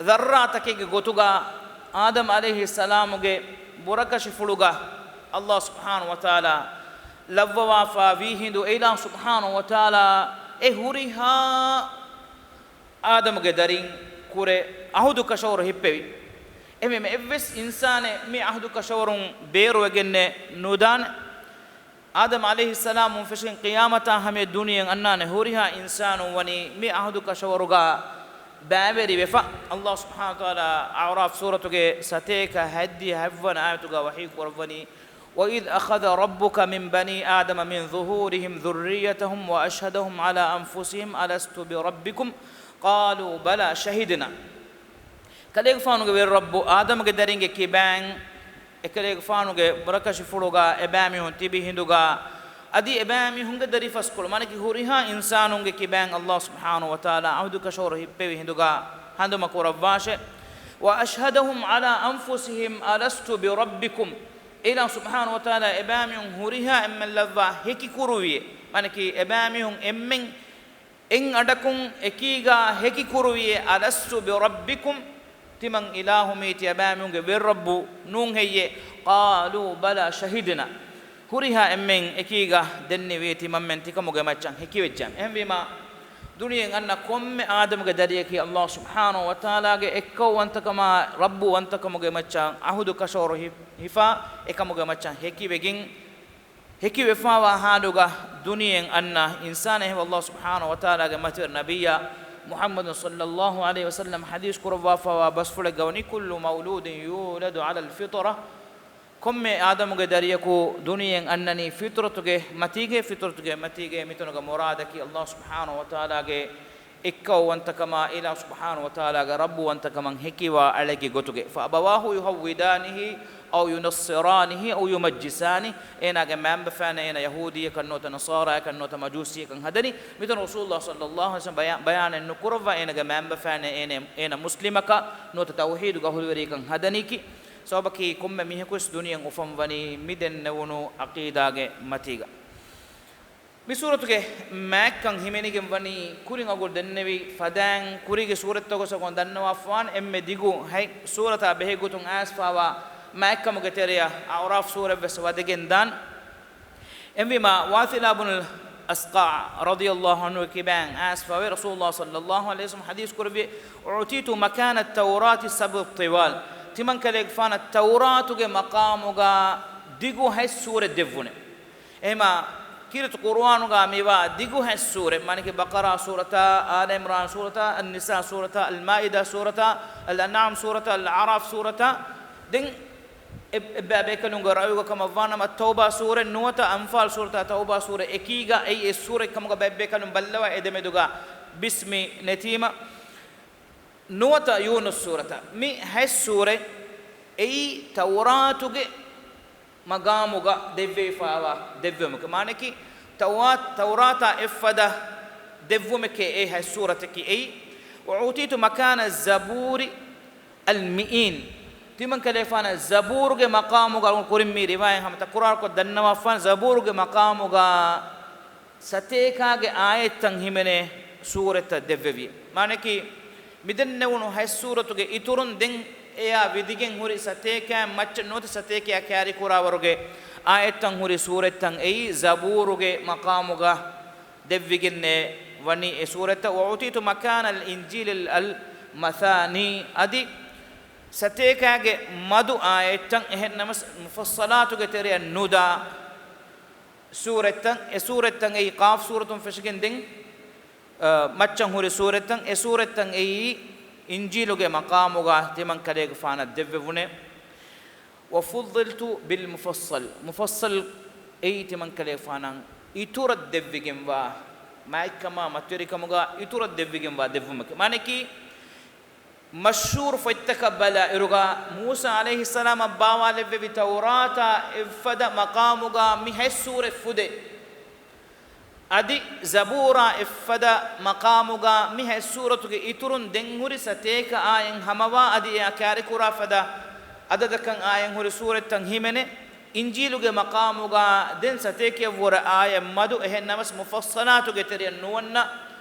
ޛައްރާތަކެއްގެ ގޮތުގަ އާދަމް ޢަލައިހިއްސަލާމުގެ ބުރަކަށިފުޅުގަ ﷲ ސުބްޙާނަހޫ ވަތަޢާލާ ލައްވަވާފާ ވީހިނދު، އެއިލާހު ސުބްޙާނަހޫ ވަތަޢާލާ އެ ހުރިހާ އާދަމުގެ ދަރިން ކުރެ ޢަހުދު ކަށަވަރު ހިއްޕެވި. އެހެންވީމަ އެއްވެސް އިންސާނެއް މި ޢަހުދު ކަށަވަރުން ބޭރުވެގެންނެއް ނުދާނެ. އާދަމް ޢަލައިހިއްސަލާމުން ފެށިގެން ޤިޔާމަތާ ހަމަޔަށް ދުނިޔެއަށް އަންނާނެ ހުރިހާ އިންސާނުން ވަނީ މި ޢަހުދު ކަށަވަރުގަ ބައިވެރިވެފަ. ﷲ ސުބްޙާނަހޫ ވަތަޢާލާ އަޢުރާފް ސޫރަތުގެ ސަތޭކަ ހަތްދިހަ ހަތްވަނަ އާޔަތުގަ ވަޙީ ކުރައްވަނީ، وإذ أخذ ربك من بني آدم من ظهورهم ذريتهم وأشهدهم على أنفسهم ألست بربكم قالوا بلى شهدنا. ކަލޭގެފާނުގެ ވެރި ރައްބު އާދަމްގެ ދަރިންގެ ކިބައިން އެކަލޭގެފާނުގެ ބުރަކަށިފުޅުގަ އެބައިމީހުން ތިބި ހިނދުގަ އަދި އެބައިމީހުންގެ ދަރިފަސްކޮޅު، މާނަކީ ހުރިހާ އިންސާނުންގެ ކިބައިން ﷲ ސުބްޙާނަހޫ ވަތަޢާލާ ޢަހުދު ކަށަވަރު ހިއްޕެވި ހިނދުގަ ހަނދުމަ ކުރައްވާށޭ. وأشهدهم على أنفسهم ألست بربكم. އިލާހު ސުބްޙާނަހޫ ވަތަޢާލާ އެބައިމީހުން ހުރިހާ އެންމެން ލައްވާ ހެކި ކުރުވިއޭ، މާނަކީ އެބައިމީހުން އެންމެން އެއް އަޑަކުން އެކީގަ ހެކި ކުރުވިއޭ، ألست بربكم، ތިމަން އިލާހު މީތި އެބައިމީހުންގެ ވެރި ރައްބު ނޫން ހެއްޔޭ؟ قالوا بلى شهدنا. ހުރިހާ އެންމެން އެކީގަ ދެންނެވި ތިމަންމެން ތިކަމުގެ މައްޗަށް ހެކިވެއްޖެ. އެހެންވީމާ، ދުނިޔެއިން އަންނަ ކޮންމެ އާދަމުގެ ދަރިޔަކީ ﷲ ސުބްޙާނަހޫ ވަތަޢާލާގެ އެއްކައުވަންތަކަމާ، ރައްބުވަންތަކަމުގެ މައްޗަށް ޢަހުދު ކަށަވަރު ހި-، ހިފާ، އެކަމުގެ މައްޗަށް ހެކިވެގެން، ހެކިވެފާވާ ޙާލުގަ ދުނިޔެއިން އަންނަ އިންސާނާ ހެވަ ﷲ ސުބްޙާނަހޫ ވަތަޢާލާގެ މަތިވެރި ނަބިއްޔާ މުޙައްމަދު ޞައްލައްލާހު ޢަލައިހި ވަސައްލަމް ޙަދީޘް ކުރައްވާފާވާ ބަސްފުޅެއްގަ ވަނީ، كل مولود يولد على الفطرة. ކޮންމެ އާދަމުގެ ދަރިޔަކު ދުނިޔެއިން އަންނަނީ ފިޠުރަތުގެ މަތީގައޭ، ފިޠުރަތުގެ މަތީގައޭ. މިތަނުގަ މުރާދަކީ ﷲ ސުބްޙާނަހޫ ވަތަޢާލާގެ އެއްކައުވަންތަކަމާ، އިލާހު ސުބްޙާނަހޫ ވަތަޢާލާގެ ރައްބުވަންތަކަމަށް ހެކިވާ އަޅެއްގެ ގޮތުގަ. فأبواه يهودانه أو ينصرانه أو يمجسانه. އޭނާގެ މައިންބަފައިންނަށް އޭނާ ޔަހޫދީއަކަށް ނުވަތަ ނަޞާރާއަކަށް ނުވަތަ މަޖޫސީއަކަށް ހަދަނީ. މިތަނު ރަސޫލުﷲ ޞައްލައްލާހު ޢަލައިހި ވަސައްލަމް ބަޔާ-، ބަޔާނެއް ނުކުރައްވާ އޭނާގެ މައިންބަފައިންނަށް އޭނަ، އޭނަ މުސްލިމަކަށް ނުވަތަ ތައުޙީދުގެ އަހުލުވެރިޔަކަށް ހަދަނީކީ. ސަބަބަކީ ކޮންމެ މީހަކުވެސް ދުނިޔެއަށް އުފަންވަނީ މި ދެންނެވުނު ޢަޤީދާގެ މަތީގަ. މި ސޫރަތުގެ މާތްކަން ހިމެނިގެން ވަނީ ކުރިން އަގު ދެންނެވި ފަދައިން ކުރީގެ ސޫރަތްތައް ގޮސް އަގު ދަންނަވާފާން އެންމެ ދިގު ހަތް ސޫރަތާ ބެހޭ ގޮތުން އައިސްފާވާ މާތްކަމުގެ ތެރެއަށް އަޢުރާފް ސޫރަތްވެސް ވަދެގެން ދާން. އެންވީމާ، ވާޘިލާ ބުނުލް އަސްޤަޢަ ރަޟިޔަﷲ ޢަންހުގެ ކިބައިން އައިސްފާވޭ، ރަސޫލުﷲ ޞައްލައްލާހު ޢަލައިހި ވަސައްލަމް ޙަދީޘް ކުރެއްވި، أعطيت مكان التوراة سبع طوال. ތިމަން ކަލޭގެފާނަށް ތައުރާތުގެ މަޤާމުގަ ދިގު ހަތް ސޫރަތް ދެއްވުނެ. އެހެމާ، ކީރިތި ޤުރުއާނުގަ މިވާ ދިގު ހަތް ސޫރަތް، މާނަކީ ބަޤަރާ ސޫރަތާ، އާލު ޢިމްރާން ސޫރަތާ، އައްނިސާ ސޫރަތާ، އަލްމާއިދާ ސޫރަތާ، އަލްއަންޢާމް ސޫރަތާ، އަލްއަޢުރާފް ސޫރަތާ، ދެން އެ-، އެއްބައި ބޭކަލުންގެ ރައުޔުގަ ކަމަށްވާނަމަ، ތައުބާ ސޫރަތް ނުވަތަ އަންފާލް ސޫރަތާ ތައުބާ ސޫރަތް އެކީގަ އެއީ އެއް ސޫރަތް ކަމުގަ ބައެއް ބޭކަލުން ބައްލަވާ އެ ދެމެދުގަ ބިސްމި ނެތީމަ. ނުވަތަ ޔޫނުސް ސޫރަތަށް. މި ހަތް ސޫރަތް އެއީ ތައުރާތުގެ މަގާމުގަ ދެއްވެވިފާވާ ދެއްވުމަކީ. މާނައަކީ ތައުރާ-، ތައުރާތާ އެއްފަދަ ދެއްވުމެކޭ އެ ހަތް ސޫރަތަކީ އެއީ. وأعطيت مكان الزبور المئين. ތިމަން ކަލޭފާނަށް ޒަބޫރުގެ މަޤާމުގަ، ކުރިން މި ރިވާޔަތް ހަމަ ތަކުރާރުކޮށް ދަންނަވާފާނެ، ޒަބޫރުގެ މަޤާމުގަ ސަތޭކާގެ އާޔަތްތައް ހިމެނޭ ސޫރަތްތައް ދެއްވެވި. މާނައަކީ، މިދެންނެވުނު ހަތް ސޫރަތުގެ އިތުރުން ދެން އެޔާ ވިދިގެން ހުރި ސަތޭކައިން މައްޗަށް ނުވަތަ ސަތޭކައާ ކައިރިކުރާވަރުގެ އާޔަތްތައް ހުރި ސޫރަތްތައް އެއީ ޒަބޫރުގެ މަޤާމުގަ ދެއްވިގެންނޭ ވަނީ އެ ސޫރަތްތައް. وأعطيت مكان الإنجيل المثاني، އަދި ސަތޭކައިގެ މަދު އާޔަތްތައް، އެހެންނަމަސް މުފައްޞަލާތުގެ ތެރެއަށް ނުދާ ސޫރަތްތައް، އެ ސޫރަތްތައް އެއީ ޤާފް ސޫރަތުން ފެށިގެން ދެން، އަ، މައްޗަށް ހުރި ސޫރަތްތައް، އެ ސޫރަތްތައް އެއީ އިންޖީލުގެ މަޤާމުގަ ތިމަން ކަލޭގެފާނަށް ދެއްވެވުނޭ. وفضلت بالمفصل، މުފައްޞަލް އެއީ ތިމަން ކަލޭގެފާނަށް އިތުރަށް ދެއްވިގެންވާ، މާތްކަމާ މަތިވެރިކަމުގަ އިތުރަށް ދެއްވިގެންވާ ދެއްވުމެކޭ. މާނައަކީ، މަޝްހޫރު ފޮތްތަކަށް ބަލާއިރުގަ، މޫސާ ޢަލައިހިއްސަލާމަށް ބާވާލެއްވެވި ތައުރާތާ އެއްފަދަ މަޤާމުގަ މި ހަތް ސޫރަތް ފުދޭ. އަދި ޒަބޫރާ އެއްފަދަ މަޤާމުގަ މި ހަތް ސޫރަތުގެ އިތުރުން ދެން ހުރި ސަތޭކަ އާޔަތް ހަމަވާ އަދި އެއާ ކައިރިކުރާ ފަދަ އަދަދަކަށް އާޔަތް ހުރި ސޫރަތްތައް ހިމެނޭ. އިންޖީލުގެ މަޤާމުގަ ދެން ސަތޭކައަށްވުރެ އާޔަތް މަދު، އެހެން ނަމަސް މުފައްޞަލާތުގެ ތެރެއަށް ނުވަންނަ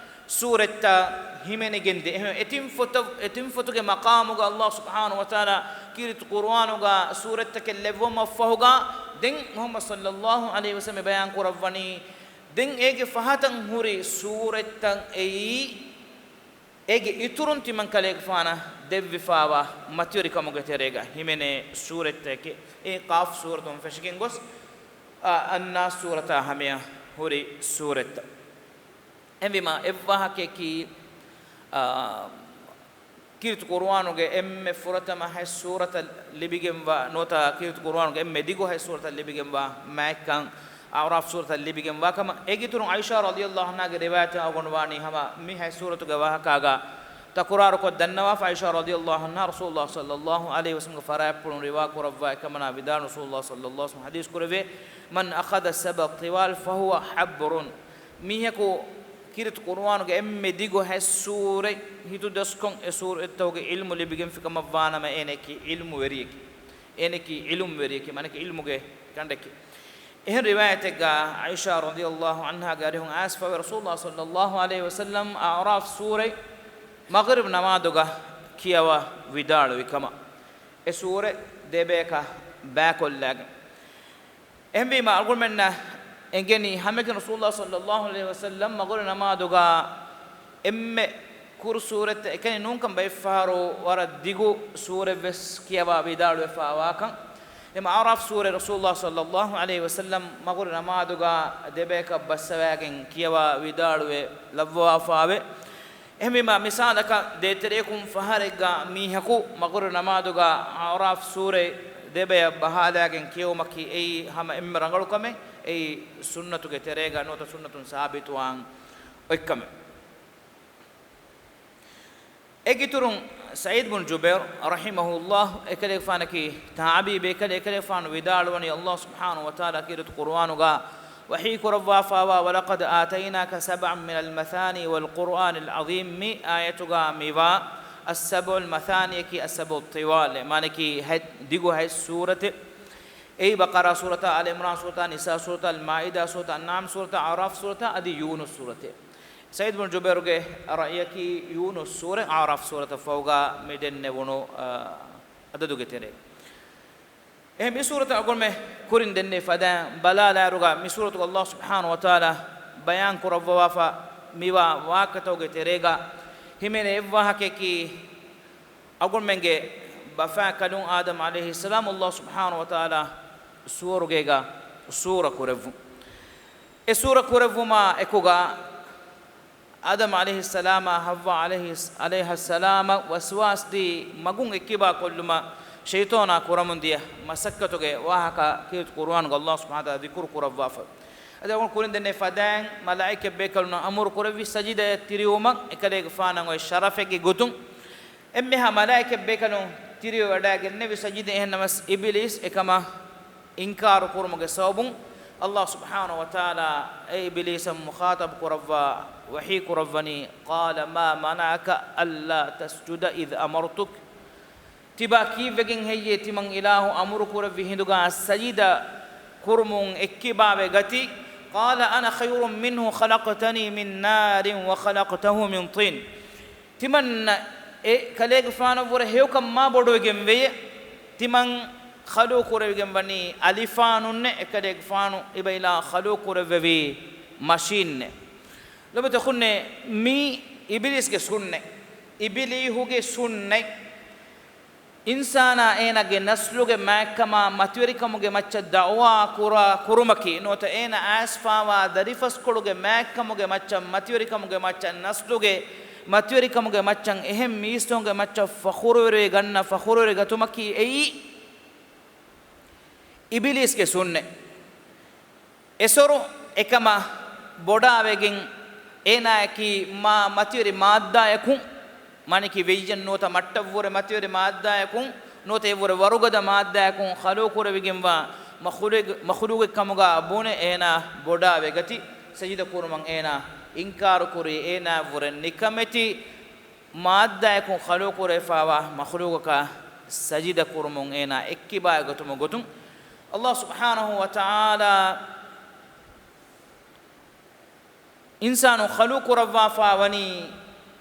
ސޫރަތްތައް ހިމެނިގެންދޭ. އެހެން އެތިން ފޮތަށް، އެތިން ފޮތުގެ މަޤާމުގަ ﷲ ސުބްޙާނަހޫ ވަތަޢާލާ ކީރިތި ޤުރުއާނުގަ ސޫރަތްތަކެއް ލެއްވުމަށްފަހުގަ، ދެން މުޙައްމަދު ޞައްލައްލާހު ޢަލައިހި ވަސައްލަމަ ބަޔާން ކުރައްވަނީ، ދެން އޭގެ ފަހަތަށް ހުރި ސޫރަތްތައް އެއީ، އޭގެ އިތުރުން ތިމަން ކަލޭގެފާނަށް ދެއްވިފާވާ މަތިވެރިކަމުގެ ތެރޭގަ ހިމެނޭ ސޫރަތްތަކެއް. އެ ޤާފް ސޫރަތުން ފެށިގެން ގޮސް، އަ، އައްނާސް ސޫރަތާ ހަމަޔަށް ހުރި ސޫރަތްތައް. އެހެންވީމާ، އެއްވާހަކަޔަކީ، އާ، ކީރިތި ޤުރުއާނުގެ އެންމެ ފުރަތަމަ ހަތް ސޫރަތަށް ލިބިގެންވާ، ނުވަތަ ކީރިތި ޤުރުއާނުގެ އެންމެ ދިގު ހަތް ސޫރަތަށް ލިބިގެންވާ މާތްކަން، އަޢުރާފް ސޫރަތަށް ލިބިގެންވާ ކަމަށް. އޭގެ އިތުރުން ޢާއިޝާ ރަޟިޔަﷲ ޢަންހާގެ ރިވާޔަތު އަޅުގަނޑު ވާނީ ހަމަ މި ހަތް ސޫރަތުގެ ވާހަކާގަ، ތަކުރާރުކޮށް ދަންނަވާފަ، ޢާއިޝާ ރަޟިޔަﷲ ޢަންހާ ރަސޫލުﷲ ޞައްލަﷲ ޢަލައިހި ވަސައްލަމްގެ ފަރާތްޕުޅުން ރިވާ ކުރައްވާ އެކަމަނާ ވިދާޅު، ރަސޫލުﷲ ޞައްލަﷲ ޢަލައިހި ވަސައްލަމް ޙަދީޘް ކުރެއްވޭ، من أخذ سبع طوال فهو حبر. މީހަކު ކީރިތި ޤުރުއާނުގެ އެންމެ ދިގު ހަތް ސޫރަތް ހިތުދަސްކޮށް، އެ ސޫރަތްތަކުގެ ޢިލްމު ލިބިގެންފި ކަމަށްވާނަމަ، އޭނައަކީ ޢިލްމުވެރިއެކޭ. އޭނައަކީ ޢިލްމުވެރިއެކޭ، މާނައަކީ ޢިލްމުގެ ކަނޑެކޭ. އެހެން ރިވާޔަތެއްގަ ޢާއިޝާ ރަޟިޔަﷲ ޢަންހާގެ އަރިހުން އައިސްފަވެ، ރަސޫލުﷲ ޞައްލަﷲ ޢަލައިހި ވަސައްލަމް އަޢުރާފް ސޫރަތް މަޣްރިބް ނަމާދުގަ ކިޔަވާ ވިދާޅުވި ކަމަށް، އެ ސޫރަތް ދެބަޔަކަށް ބައިކޮށްލާގެން. އެހެންވީމަ، އަޅުގަނޑުމެންނަށް އެނގެނީ ހަމައެކަނި ރަސޫލުﷲ ޞައްލަﷲ ޢަލައިހި ވަސައްލަމް މަޣްރިބް ނަމާދުގަ އެންމެ ކުރު ސޫރަތްތައް އެކަނި ނޫންކަން، ބައެއްފަހަރު ވަރަށް ދިގު ސޫރަތްވެސް ކިޔަވާވާކަން. އެމަ އަޢުރާފް ސޫރަތް ރަސޫލުﷲ ޞައްލަﷲ ޢަލައިހި ވަސައްލަމް މަޣްރިބް ނަމާދުގަ ދެބަޔަކަށް ބައްސަވާގެން ކިޔަވާ ވިދާޅުވެ ލައްވަވާފައެވެ. އެހެންވީމަ، މިސާލަކަށް، ދޭތެރެއަކުން ފަހަރެއްގަ މީހަކު މަޣްރިބް ނަމާދުގަ އަޢުރާފް ސޫރަތް ދެބަޔަށް ބަހާލާގެން ކިޔެވުމަކީ އެއީ ހަމަ އެންމެ ރަނގަޅު ކަމެއް. އެއީ ސުންނަތުގެ ތެރޭގަ ނުވަތަ ސުންނަތުން ސާބިތުވާން އޮތްކަމެއް. އޭގެއިތުރުން ސަޢީދު ބުން ޖުބައިރު ރަޙިމަހުﷲ، އެކަލޭގެފާނަކީ ތާބިޢީ ބޭކަލެއް، އެކަލޭގެފާނު ވިދާޅުވަނީ، ﷲ ސުބްޙާނަހޫ ވަތަޢާލާ ކީރިތި ޤުރުއާނުގަ ވަޙީ ކުރައްވާފައިވާ، وَلَقَدْ آتَيْنَاكَ سَبْعًا مِنَ الْمَثَانِي وَالْقُرْآنِ الْعَظِيمِ، މި އާޔަތުގަ މިވާ السَّبْعُ الْمَثَانِيަކީ السَّبْعُ الطِّوَالِ، މާނައަކީ ހަތް، ދިގު ހަތް ސޫރަތެއް. އެއީ ބަޤަރާ ސޫރަތާ، އާލި ޢިމްރާން ސޫރަތާ، ނިސާ ސޫރަތާ، އަލްމާއިދާ ސޫރަތާ، އަންޢާމް ސޫރަތާ، އަޢުރާފް ސޫރަތާ، އަދި ޔޫނުސް ސޫރަތެއް. ސަޢީދު ބުން ޖުބައިރުގެ ރައުޔަކީ ޔޫނުސް ސޫރަ އަޢުރާފް ސޫރަތަށް ފަހުގަ މި ދެންނެވުނު، އާ، އަދަދުގެ ތެރޭ. އެހެން މި ސޫރަތަށް އަޅުގަނޑުމެން ކުރިން ދެންނެވި ފަދައިން ބަލާލާއިރުގަ، މި ސޫރަތުގަ ﷲ ސުބްޙާނަހޫ ވަތަޢާލާ ބަޔާން ކުރައްވަވާފަ މިވާ ވާހަކަތަކުގެ ތެރޭގަ ހިމެނޭ އެއްވާހަކަޔަކީ، އަޅުގަނޑުމެންގެ ބަފާ ކަލުން އާދަމް ޢަލައިހިއްސަލާމް ﷲ ސުބްޙާނަހޫ ވަތަޢާލާ ސުވަރުގޭގަ ސޫރަ ކުރެއްވުން. އެ ސޫރަ ކުރެއްވުމާ އެކުގަ، އާދަމް ޢަލައިހިއްސަލާމާ ޙައްވާ ޢަލައިހި، ޢަލައިހައްސަލާމަށް ވަސްވާސް ދީ މަގުން އެއްކިބާ ކޮށްލުމަށް ޝައިޠާނާ ކުރަމުން ދިޔަ މަސައްކަތުގެ ވާހަކަ ކީރިތި ޤުރުއާނުގަ ﷲ ސުބްޙާނަހޫ ވަތަޢާލާ ޛިކުރު ކުރައްވާފަ. އަދި އަޅުގަނޑު ކުރިން ދެންނެވި ފަދައިން މަލާއިކަތް ބޭކަލުންނަށް އަމުރު ކުރެއްވި ސަޖިދަޔަށް ތިރިވުމަށް، އެކަލޭގެފާނަށް އޮތް ޝަރަފެއްގެ ގޮތުން. އެންމެހާ މަލާއިކަތް ބޭކަލުން ތިރިވެވަޑައިގެންނެވި ސަޖިދަ، އެހެންނަމަވެސް އިބިލީސް އެކަމަށް އިންކާރު ކުރުމުގެ ސަބަބުން، ﷲ ސުބްޙާނަހޫ ވަތަޢާލާ އެ އިބިލީސަށް މުޚާޠަބު ކުރައްވާ ވަޙީ ކުރައްވަނީ، قَالَ مَا مَنَعَكَ أَلَّا تَسْجُدَ إِذْ أَمَرْتُكَ. ތިބާ ކީއްވެގެން ހެއްޔޭ ތިމަން އިލާހު އަމުރު ކުރެއްވި ހިނދުގަ ސަޖިދަ ކުރުމުން އެއްކިބާވެ ގަތީ؟ قَالَ أَنَا خَيْرٌ مِنْهُ خَلَقْتَنِي مِنْ نَارٍ وَخَلَقْتَهُ مِنْ طِينٍ. ތިމަން އެ ކަލޭގެފާނަށްވުރެ ހެޔޮކަން މާ ބޮޑުވެގެން ވެޔޭ. ތިމަން ޚަލުޤު ކުރެވިގެން ވަނީ އަލިފާނުންނޭ، އެކަލޭގެފާނު އިބައިލާ ޚަލުޤު ކުރެއްވެވީ މަށީންނޭ. ލޮބުވެތި އަޚުންނޭ، މީ އިބިލީސްގެ ސުންނަތް. އިބިލީހުގެ ސުންނަތް. އިންސާނާ އޭނާގެ ނަސްލުގެ މާތްކަމާ މަތިވެރިކަމުގެ މައްޗަށް ދަޢުވާ ކުރާ ކުރުމަކީ، ނުވަތަ އޭނާ އައިސްފާވާ ދަރިފަސްކޮޅުގެ މާތްކަމުގެ މައްޗަށް، މަތިވެރިކަމުގެ މައްޗަށް، ނަސްލުގެ މަތިވެރިކަމުގެ މައްޗަށް، އެހެން މީސްތަކުންގެ މައްޗަށް ފަޚުރުވެރިވެ ގަންނަ، ފަޚުރުވެރި ގަތުމަކީ އެއީ އިބިލީސްގެ ސުންނަތް. އެސޮރު އެކަމަށް ބޮޑާވެގެން، އޭނާއަކީ މާ މަތިވެރި މާއްދާއަކުން، މާނައަކީ ވެއްޔަން ނުވަތަ މައްޓަށްވުރެ މަތިވެރި މާއްދާއަކުން، ނުވަތަ އެއްވުރެ ވަރުގަދަ މާއްދާއަކުން ޚަލުޤު ކުރެވިގެންވާ މަޚުލޫގެ-، މަޚުލޫގެއް ކަމުގަ ބުނެ އޭނާ ބޮޑާވެ ގަތީ، ސަޖިދަ ކުރުމަށް އޭނާ އިންކާރު ކުރީ، އޭނާއަށްވުރެ ނިކަމެތި މާއްދާއަކުން ޚަލުޤު ކުރެވިފައިވާ މަޚުލޫގަކަށް ސަޖިދަ ކުރުމުން އޭނާ އެއްކިބާވެ ގަތުމުގެ ގޮތުން، ﷲ ސުބްޙާނަހޫ ވަތަޢާލާ އިންސާނުން ޚަލުޤު ކުރައްވާފަ ވަނީ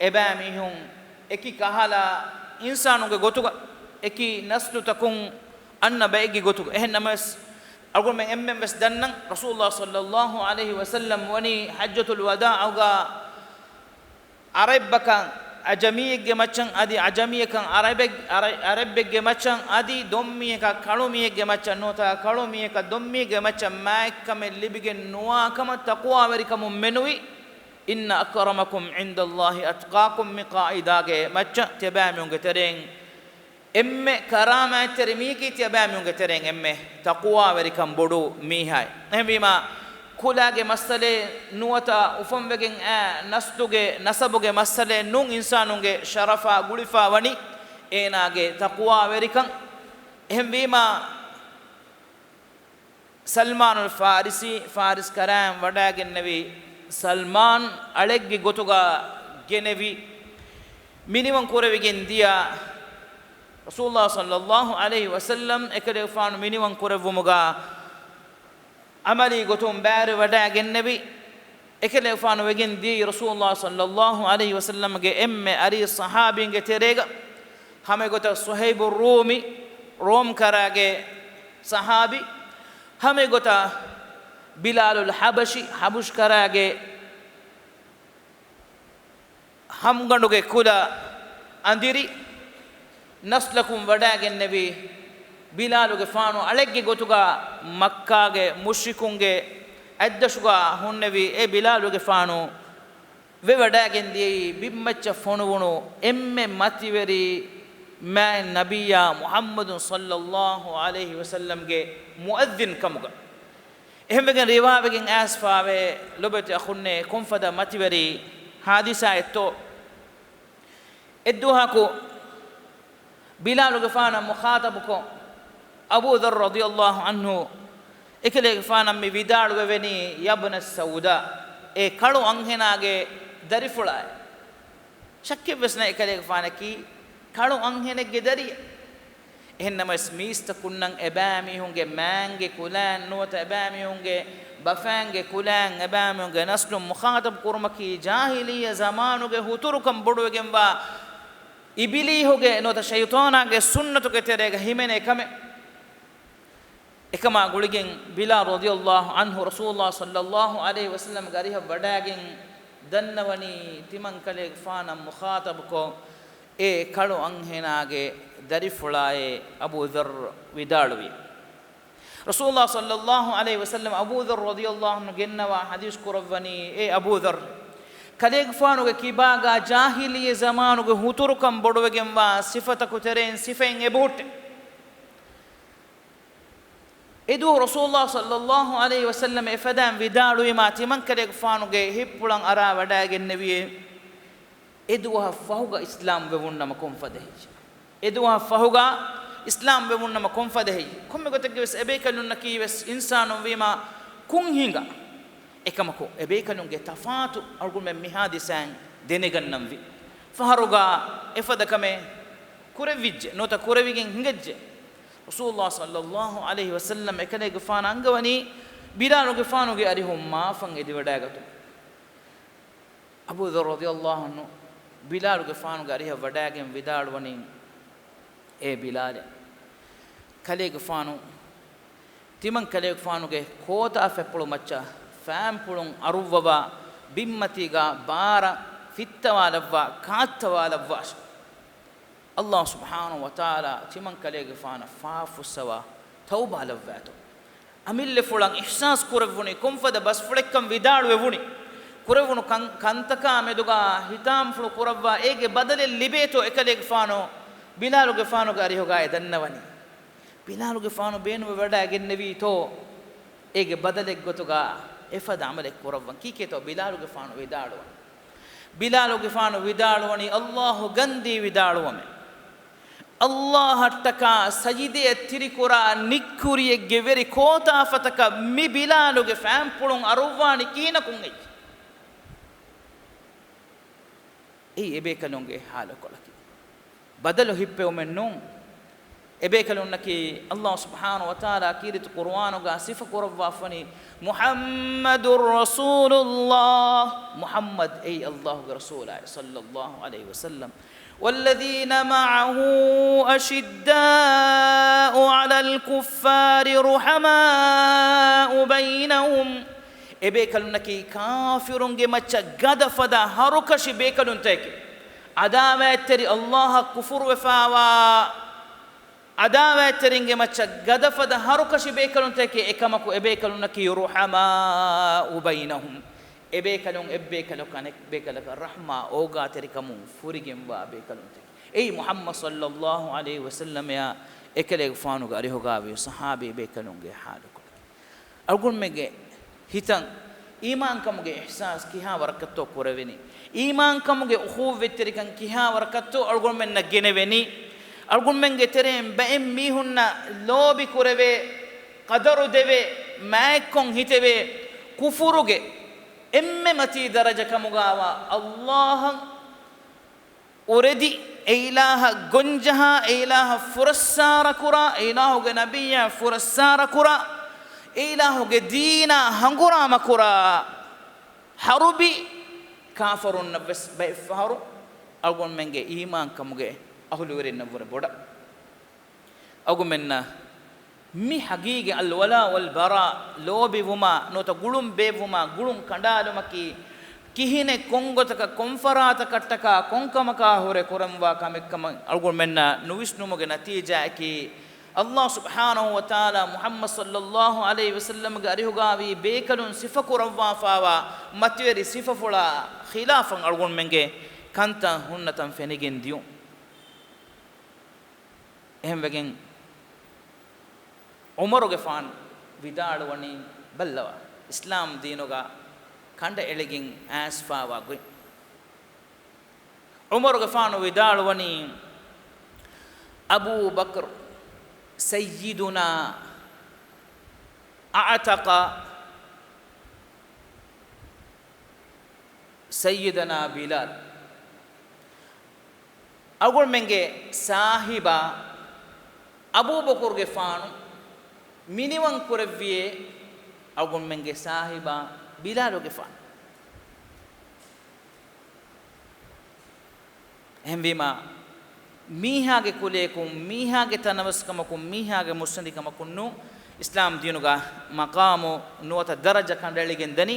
އެބައިމީހުން އެކި ކަހަލަ އިންސާނުންގެ ގޮތުގަ އެކި ނަސްލުތަކުން އަންނަ ބައެއްގެ ގޮތުގަ. އެހެން ނަމަވެސް، އަޅުގަނޑުމެން އެންމެން ވެސް ދަންނަން، ރަސޫލުﷲ ޞައްލަﷲ ޢަލައިހި ވަސައްލަމް ވަނީ ޙައްޖަތުލް ވަދާޢުގަ ޢަރަބްބަކަށް ޢަޖަމީއެއްގެ މައްޗަށް އަދި ޢަޖަމީއަކަށް ޢަރަބެއް-، ޢަރަ-، ޢަރަބެއްގެ މައްޗަށް އަދި ދޮންމީހަކަށް ކަޅުމީހެއްގެ މައްޗަށް ނުވަތަ ކަޅުމީހަކަށް ދޮންމީހެއްގެ މައްޗަށް މާތްކަމެއް ލިބިގެން ނުވާ ކަމަށް ތަޤްވާވެރިކަމުން މެނުވި، إِنَّ أَكْرَمَكُمْ عِندَ اللَّهِ أَتْقَاكُمْ މި ޤާޢިދާގެ މައްޗަށް ތިޔަބައިމީހުންގެ ތެރެއިން އެންމެ ކަރާމާތްތެރި މީހަކީ ތިޔަބައިމީހުންގެ ތެރެއިން އެންމެ ތަޤްވާވެރިކަން ބޮޑު މީހާއި. އެހެންވީމާ، ކުލާގެ މައްސަލައެއް ނުވަތަ އުފަންވެގެން އާ ނަސްލުގެ ނަސަބުގެ މައްސަލައެއް ނޫން، އިންސާނުންގެ ޝަރަފާ ގުޅިފާ ވަނީ އޭނާގެ ތަޤްވާވެރިކަން. އެހެންވީމާ، ސަލްމާނުލް ފާރިސީ ފާރިސް ކަރައިން ވަޑައިގެންނެވި، ސަލްމާން އަޅެއްގެ ގޮތުގަ ގެނެވި، މިނިވަން ކުރެވިގެން ދިޔަ ރަސޫލުﷲ ޞައްލަﷲ ޢަލައިހި ވަސައްލަމް އެކަލޭގެފާނު މިނިވަން ކުރެއްވުމުގަ ޢަމަލީ ގޮތުން ބައިވެރިވަޑައިގެންނެވި. އެކަލޭގެފާނު ވެގެން ދިޔައީ ރަސޫލުﷲ ޞައްލަﷲ ޢަލައިހި ވަސައްލަމްގެ އެންމެ އަރިހި ޞަޙާބީންގެ ތެރޭގަ، ހަމައެގޮތަށް ޞުހައިބު ރޫމީ، ރޯމް ކަރާގެ ޞަޙާބީ، ހަމައެގޮތަށް ބިލާލުލް ޙަބަޝީ، ޙަބަޝް ކަރާގެ ހަމްގަނޑުގެ ކުލަ އަނދިރި ނަސްލަކުން ވަޑައިގެންނެވި، ބިލާލުގެފާނު އަޅެއްގެ ގޮތުގަ މައްކާގެ މުޝްރިކުންގެ އަތްދަށުގަ ހުންނެވި އެ ބިލާލުގެފާނު ވެވަޑައިގެން ދިޔައީ ބިންމައްޗަށް ފޮނުވުނު އެންމެ މަތިވެރި މާތް ނަބިއްޔާ މުޙައްމަދު ޞައްލަﷲ ޢަލައިހި ވަސައްލަމްގެ މުއައްޒިން ކަމުގަ. އެހެންވެގެން ރިވާވެގެން އައިސްފާވޭ، ލޮބުވެތި އަޚުންނޭ، ކޮންފަދަ މަތިވެރި ޙާދިސާއެއްތޯ؟ އެއްދުވަހަކު ބިލާލުގެފާނަށް މުޚާޠަބުކޮށް، އަބޫ ޛައްރު ރަޟިޔަﷲ ޢަންހު އެކަލޭގެފާނަށް މި ވިދާޅުވެވެނީ، يا ابن السوداء، އޭ ކަޅު އަންހެނާގެ ދަރިފުޅާއޭ. ޝައްކެއްވެސް ނެތް އެކަލޭގެފާނަކީ ކަޅު އަންހެނެއްގެ ދަރިއެއް. އެހެންނަމަވެސް މީސްތަކުންނަށް އެބައިމީހުންގެ މާތްގެ ކުލައިން ނުވަތަ އެބައިމީހުންގެ ބަފައިންގެ ކުލައިން އެބައިމީހުންގެ ނަސްލުން މުޚާޠަބު ކުރުމަކީ ޖާހިލިއްޔަ ޒަމާނުގެ ހުތުރުކަން ބޮޑުވެގެންވާ އިބިލީހުގެ ނުވަތަ ޝައިޠާނާގެ ސުންނަތުގެ ތެރޭގަ ހިމެނޭ ކަމެއް. އެކަމާ ގުޅިގެން ބިލާލް ރަޟިޔަﷲ ޢަންހު ރަސޫލުﷲ ޞައްލަﷲ ޢަލައިހި ވަސައްލަމްގެ އަރިހަށް ވަޑައިގެން ދަންނަވަނީ ތިމަން ކަލޭގެފާނަށް މުޚާޠަބުކޮށް، އޭ ކަޅު އަންހެނާގެ ދަރިފުޅާއޭ އަބޫ ޛައްރު ވިދާޅުވި. ރަސޫލުﷲ ޞައްލަﷲ ޢަލައިހި ވަސައްލަމް އަބޫ ޛައްރު ރަޟިޔަﷲ ޢަންހު ގެންނަވާ ޙަދީޘް ކުރައްވަނީ، އޭ އަބޫ ޛައްރު، ކަލޭގެފާނުގެ ކިބާގާ ޖާހިލިއްޔަ ޒަމާނުގެ ހުތުރުކަން ބޮޑުވެގެންވާ ސިފަތަކު ތެރެއިން ސިފައެއް އެބަހުއްޓޭ. އެދުވަހު ރަސޫލުﷲ ޞައްލަﷲ ޢަލައިހި ވަސައްލަމް އެފަދައިން ވިދާޅުވީމާ ތިމަންކަލޭގެފާނުގެ ހިތްޕުޅަށް އަރާ ވަޑައިގެންނެވިއޭ، އެދުވަހަށް ފަހުގަ އިސްލާމް ވެވުންނަމަ ކޮންފަދަ ހެއްޔެވެ؟ އެދުވަހަށް ފަހުގަ އިސްލާމް ވެވުންނަމަ ކޮންފަދަ ހެއްޔެވެ؟ ކޮންމެ ގޮތެއްގެވެސް އެބޭކަލުންނަކީވެސް އިންސާނުން ވީމާ ކުން ހިނގާ. އެކަމަކު، އެބޭކަލުންގެ ތަފާތު އަޅުގަނޑުމެން މި ޙާދިސާއިން ދެނެގަންނަންވީ. ފަހަރުގަ އެފަދަ ކަމެއް ކުރެވިއްޖެ، ނުވަތަ ކުރެވިގެން ހިނގައްޖެ. ރަސޫލުﷲ ޞައްލަﷲ ޢަލައިހި ވަސައްލަމް އެކަލޭގެފާނަށް އަންގަވަނީ ބިލާލުގެފާނުގެ އަރިހުން މާފަން އެދިވަޑައިގަތުން. އަބޫ ޛައްރު ރަޟިޔަﷲ ޢަންހު ބިލާލުގެފާނުގެ އަރިހަށް ވަޑައިގެން ވިދާޅުވަނީ، އޭ ބިލާލޭ، ކަލޭގެފާނު ތިމަން ކަލޭގެފާނުގެ ކޯތާފަތްޕުޅު މައްޗަށް ފައިންޕުޅުން އަރުއްވަވާ، ބިންމަތީގަ ބާރަށް ފިއްތަވާލައްވާ، ކާއްތަވާލައްވާށޭ. ﷲ ސުބްޙާނަހޫ ވަތަޢާލާ ތިމަން ކަލޭގެފާނަށް ފާފަ ފުއްސަވާ ތައުބާ ލައްވާތޯ. އަމިއްލަފުޅަށް އިޙްސާސް ކުރެއްވުނީ ކޮންފަދަ ބަސްފުޅެއްކަން ވިދާޅުވެވުނީ. ކުރެވުނު ކަން، ކަންތަކާ މެދުގަ ހިތާމަފުޅު ކުރައްވާ އޭގެ ބަދަލެއް ލިބޭތޯ އެކަލޭގެފާނު ބިލާލުގެފާނުގެ އަރިހުގައި ދަންނަވަނީ. ބިލާލުގެފާނު ބޭނުންވެވަޑައިގެންނެވީތޯ އޭގެ ބަދަލެއްގޮތުގަ އެފަދަ ޢަމަލެއް ކުރައްވަން. ކީކޭތޯ ބިލާލުގެފާނު ވިދާޅުވަނީ؟ ބިލާލުގެފާނު ވިދާޅުވަނީ، ﷲ ގަންދީ ވިދާޅުވަމޭ، ﷲ އަށްޓަކާ ސަޖިދަޔަށް ތިރިކުރާ ނިއްކުރިއެއްގެ ވެރި ކޯތާފަތަކަށް މި ބިލާލުގެ ފައިންޕުޅުން އަރުއްވާނީ ކިހިނަކުން ހެއްޔެވެ؟ އެއީ އެބޭކަލުންގެ ޙާލުކޮޅަކީ. ބަދަލު ހިއްޕެވުމެއް ނޫން. އެބޭކަލުންނަކީ ﷲ ސުބްޙާނަހޫ ވަތަޢާލާ ކީރިތި ޤުރުއާނުގަ ސިފަ ކުރައްވާފަވަނީ، މުޙައްމަދު ރަސޫލުﷲ، މުޙައްމަދު އެއީ ﷲގެ ރަސޫލާއި، ޞައްލަﷲ ޢަލައިހި ވަސައްލަމް. والذين معه أشداء على الكفار رحماء بينهم. އެބޭކަލުންނަކީ ކާފިރުންގެ މައްޗަށް ގަދަފަދަ ހަރުކަށި ބޭކަލުންތަކެކޭ. ޢަދާވާތްތެރި، ﷲއަށް ކުފުރުވެފާވާ ޢަދާވާތްތެރިންގެ މައްޗަށް ގަދަފަދަ ހަރުކަށި ބޭކަލުންތަކެކޭ. އެކަމަކު އެބޭކަލުންނަކީ رحماء بينهم. އެބޭކަލުން އެއްބޭކަލަކު އަނެއްބޭކަލަކަށް ރަޙްމާ އޯގާތެރިކަމުން ފުރިގެންވާ ބޭކަލުންތަކެކޭ. އެއީ މުޙައްމަދު ޞައްލަﷲ ޢަލައިހި ވަސައްލަމައާ އެކަލޭގެފާނުގެ އަރިހުގައިވި ޞަޙާބީ ބޭކަލުންގެ ޙާލުކޮޅެކޭ. އަޅުގަނޑުމެންގެ ހިތަށް އީމާންކަމުގެ އިޙްސާސް ކިހާ ވަރަކަށްތޯ ކުރެވެނީ؟ އީމާންކަމުގެ އުޚޫއްވަތްތެރިކަން ކިހާ ވަރަކަށްތޯ އަޅުގަނޑުމެންނަށް ގެނެވެނީ؟ އަޅުގަނޑުމެންގެ ތެރެއިން ބައެއް މީހުންނަށް ލޯބި ކުރެވޭ، ޤަދަރު ދެވޭ، މާތްކޮށް ހިތެވޭ، ކުފުރުގެ އެންމެ މަތީ ދަރަޖަ ކަމުގައިވާ އައްލާހަށް އުރެދި، އެ އިލާހަށް ގޮންޖަހާ، އެ އިލާހަށް ފުރައްސާރަކުރާ، އެ އިލާހުގެ ނަބިއްޔާ ފުރައްސާރަކުރާ، އެ އިލާހުގެ ދީނާ ހަނގުރާމަކުރާ ޙަރުބީ ކާފަރުންނަށްވެސް ބައެއްފަހަރު އަޅުގަނޑުމެންގެ އީމާންކަމުގެ އަހުލުވެރިންނަށްވުރެ ބޮޑަށް. އަޅުގަނޑުމެންނަށް މި ޙަޤީޤީ އަލްވަލާ ވަލްބަރާ، ލޯބިވުމާ ނުވަތަ ގުޅުން ބޭއްވުމާ ގުޅުން ކަނޑާލުމަކީ، ކިހިނެއް ކޮންގޮތަކަށް ކޮންފަރާތަކަށްޓަކާ ކޮންކަމަކާ ހުރެ ކުރަންވާ ކަމެއްކަމަށް އަޅުގަނޑުމެންނަށް ނުވިސްނުމުގެ ނަތީޖާއަކީ، އައްލާހު ސުބްޙާނަހު ވަތަޢާލާ މުޙައްމަދު ޞައްލައްލާހު ޢަލައިހި ވަސައްލަމްގެ އަރިހުގައިވީ ބޭކަލުން ސިފަކުރައްވާފާވާ މަތިވެރި ސިފަފުޅާ ޚިލާފަށް އަޅުގަނޑުމެންގެ ކަންތައް ހުންނަތަން ފެނިގެން ދިޔުން. އެހެންވެގެން ޢުމަރުގެފާނު ވިދާޅުވަނީ، ބައްލަވާ، އިސްލާމް ދީނުގަ ކަނޑައެޅިގެން އައިސްފާވާ ގޮތް. ޢުމަރުގެފާނު ވިދާޅުވަނީ، އަބޫ ބަކްރު ސައްޔިދުނާ އަޢްތަޤަ ސައްޔިދަނާ ބިލާލް. އަޅުގަނޑުމެންގެ ސާހިބާ އަބޫބަކުރުގެފާނު މިނިވަން ކުރެއްވިއޭ އަޅުގަނޑުމެންގެ ސާހިބާ ބިލާލުގެފާނު. އެހެންވީމާ، މީހާގެ ކުލަޔަކުން، މީހާގެ ތަނަވަސްކަމަކުން، މީހާގެ މުއްސަނދިކަމަކުން ނޫން، އިސްލާމް ދީނުގަ މަޤާމު ނުވަތަ ދަރަޖަ ކަނޑައެޅިގެން ދަނީ.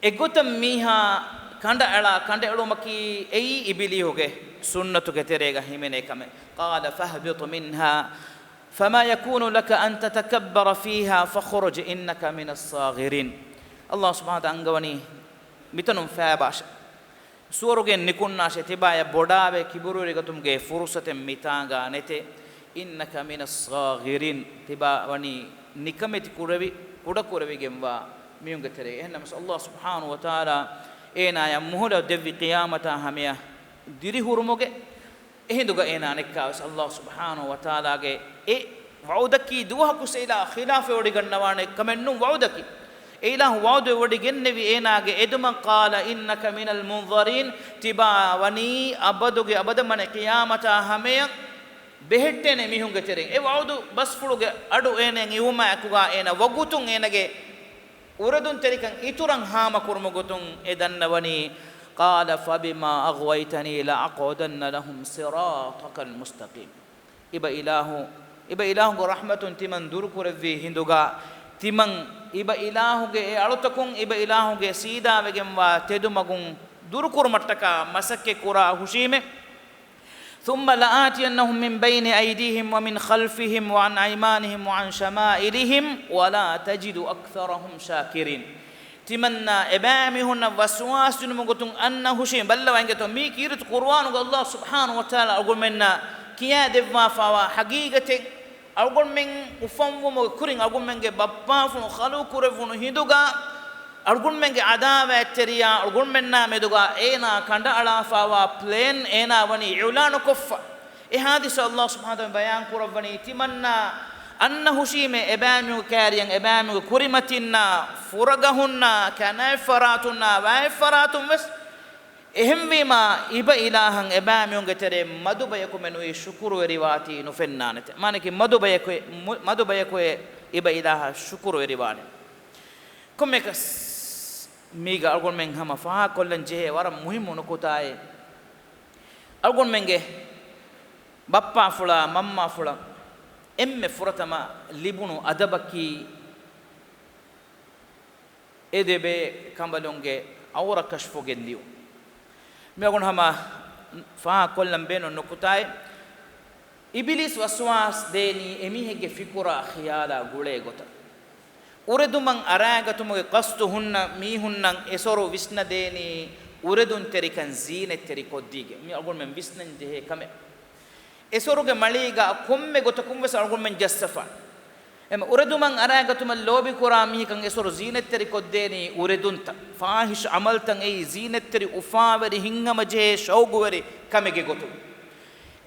އެގޮތަށް މީހާ ކަނޑައަޅާ ކަނޑައެޅުމަކީ އެއީ އިބިލީހުގެ ސުންނަތުގެ ތެރޭގަ ހިމެނޭ ކަމެއް. قَالَ فَاهْبِطْ مِنْهَا فَمَا يَكُونُ لَكَ أَنْ تَتَكَبَّرَ فِيهَا فَاخْرُجْ إِنَّكَ مِنَ الصَّاغِرِينَ. އައްލާހު ސުބްޙާނަހު ވަތަޢާލާ އަންގަވަނީ، މިތަނުން ފައިބާށޭ. ސުވަރުގެއިން ނިކުންނާށޭ، ތިބާޔަށް ބޮޑާވެ ކިބުރުވެރިގަތުމުގެ ފުރުޞަތެއް މިތާނގަ ނެތޭ. إِنَّكَ مِنَ الصَّاغِرِينَ، ތިބާ ވަނީ ނިކަމެތި ކުރެވި، ކުޑަކުރެވިގެންވާ މީހުންގެ ތެރޭގަ. އެހެންނަމަވެސް، އައްލާހު ސުބްޙާނަހު ވަތަޢާލާ އޭނާޔަށް މުހުލަތް ދެއްވި ޤިޔާމަތާ ހަމަޔަށް ދިރިހުރުމުގެ. އެހިނދުގަ އޭނާ ނެއްކާވެސް، އައްލާހު ސުބްޙާނަހު ވަތަޢާލާގެ އެ ވަޢުދަކީ ދުވަހަކުސް އެއިލާހު ޚިލާފަށް ވޮޑިގަންނަވާނެ ކަމެއް ނޫން، ވަޢުދަކީ. އެއިލާހު ވަޢުދު ވޮޑިގެންނެވި އޭނާގެ އެދުމަށް، قَالَ إِنَّكَ مِنَ الْمُنظَرِينَ، ތިބާ ވަނީ އަބަދުގެ އަބަދަށް މަނެ ޤިޔާމަތާ ހަމަޔަށް ބެހެއްޓޭނެ މީހުންގެ ތެރެއިން. އެ ވަޢުދު ބަސްފުޅުގެ އަޑު އޭނައަށް އިވުމާ އެކުގަ އޭނަ ވަގުތުން އޭނަގެ އުރެދުންތެރިކަން އިތުރަށް ހާމަކުރުމުގެ ގޮތުން އެ ދަންނަވަނީ، قَالَ فَبِمَا أَغْوَيْتَنِي لَأَقْعُدَنَّ لَهُمْ صِرَاطَكَ الْمُسْتَقِيمَ. އިބަ އިލާހު، އިބަ އިލާހުގެ ރަޙްމަތުން ތިމަން ދުރުކުރެއްވި ހިނދުގަ، ތިމަން އިބަ އިލާހުގެ އެ އަޅުތަކުން އިބަ އިލާހުގެ ސީދާވެގެންވާ ތެދުމަގުން ދުރުކުރުމަށްޓަކާ މަސައްކަތް ކުރާ ހުށީމެ. ثُمَّ لَآتِيَنَّهُمْ مِنْ بَيْنِ أَيْدِيهِمْ وَمِنْ خَلْفِهِمْ وَعَنْ أَيْمَانِهِمْ وَعَنْ شَمَائِلِهِمْ وَلَا تَجِدُ أَكْثَرَهُمْ شَاكِرِينَ. ތިމަންނާ އެބައިމީހުންނަށް ވަސްވާސް ދިނުމުގެ ގޮތުން އަންނަ ހުށީ، ބައްލަވާ އިނގޭތޯ، މީ ކީރިތި ޤުރުއާނުގަ އައްލާހު ސުބްޙާނަހު ވަތަޢާލާ އަޅުގަނޑުމެންނަށް ކިޔާދެއްވާފާވާ ޙަޤީޤަތެއް. އަޅުގަނޑުމެން އުފަންވުމުގެ ކުރިން އަޅުގަނޑުމެންގެ ބައްޕާފުޅު ޚަލްޤު ކުރެއްވުނު ހިނދުގަ، އަޅުގަނޑުމެންގެ ޢަދާވާތްތެރިޔާ އަޅުގަނޑުމެންނާ މެދުގަ އޭނާ ކަނޑައަޅާފާވާ ޕްލޭން އޭނާ ވަނީ އިޢުލާނުކޮށްފަ. އެ ޙާދިސާ އައްލާހު ސުބްޙާނަހު ވަތަޢާލާ ބަޔާން ކުރައްވަނީ، ތިމަންނާ އަންނަ ހުށީމޭ އެބައިމީހުންގެ ކާރިޔަށް އެބައިމީހުންގެ ކުރިމަތިންނާ ފުރަގަހުންނާ ކަނާތްފަރާތުންނާ ވާތްފަރާތުން ވެސް. އެހެންވީމާ، އިބަ އިލާހަށް އެބައިމީހުންގެ ތެރޭ މަދު ބަޔަކު މެނުވީ ޝުކުރުވެރިވާތީ ނުފެންނާނެތެ. މާނައަކީ މަދު ބަޔަކު، މަދު ބަޔަކު އެ އިބަ އިލާހަށް ޝުކުރުވެރިވާނެ. ކޮންމެއަކަސް މީގަ އަޅުގަނޑުމެން ހަމަ ފާހަގަކޮށްލަން ޖެހޭ ވަރަށް މުހިއްމު ނުކުތާއެއް. އަޅުގަނޑުމެންގެ ބައްޕާފުޅާ މަންމާފުޅަށް އެންމެ ފުރަތަމަ ލިބުނު އަދަބަކީ، އެ ދެބޭ ކަނބަލުންގެ އައުރަ ކަޝްފު ގެންދިޔުން. މި އަޅުގަނޑު ހަމަ ފާހަގަކޮށްލަން ބޭނުން ނުކުތާއެއް. އިބިލީސް ވަސްވާސް ދޭނީ އެމީހެއްގެ ފިކުރާ ޚިޔާލާ ގުޅޭ ގޮތަށް. އުރެދުމަށް އަރާގަތުމުގެ ޤަޞްދު ހުންނަ މީހުންނަށް އެސޮރު ވިސްނަދޭނީ އުރެދުންތެރިކަން ޒީނަތްތެރި ކޮށްދީގެން. މި އަޅުގަނޑުމެން ވިސްނަން ޖެހޭ ކަމެއް. އެސޮރުގެ މަޅީގަ ކޮންމެ ގޮތަކުން ވެސް އަޅުގަނޑުމެން ޖައްސަފާނެ. އެމަ އުރެދުމަށް އަރާގަތުމަށް ލޯބިކުރާ މީހަކަށް އެސޮރު ޒީނަތްތެރި ކޮށްދޭނީ އުރެދުންތައް، ފާހިޝް ޢަމަލްތައް އެއީ ޒީނަތްތެރި އުފާވެރި ހިތްހަމަޖެހޭ ޝައުގުވެރި ކަމެއްގެ ގޮތުން.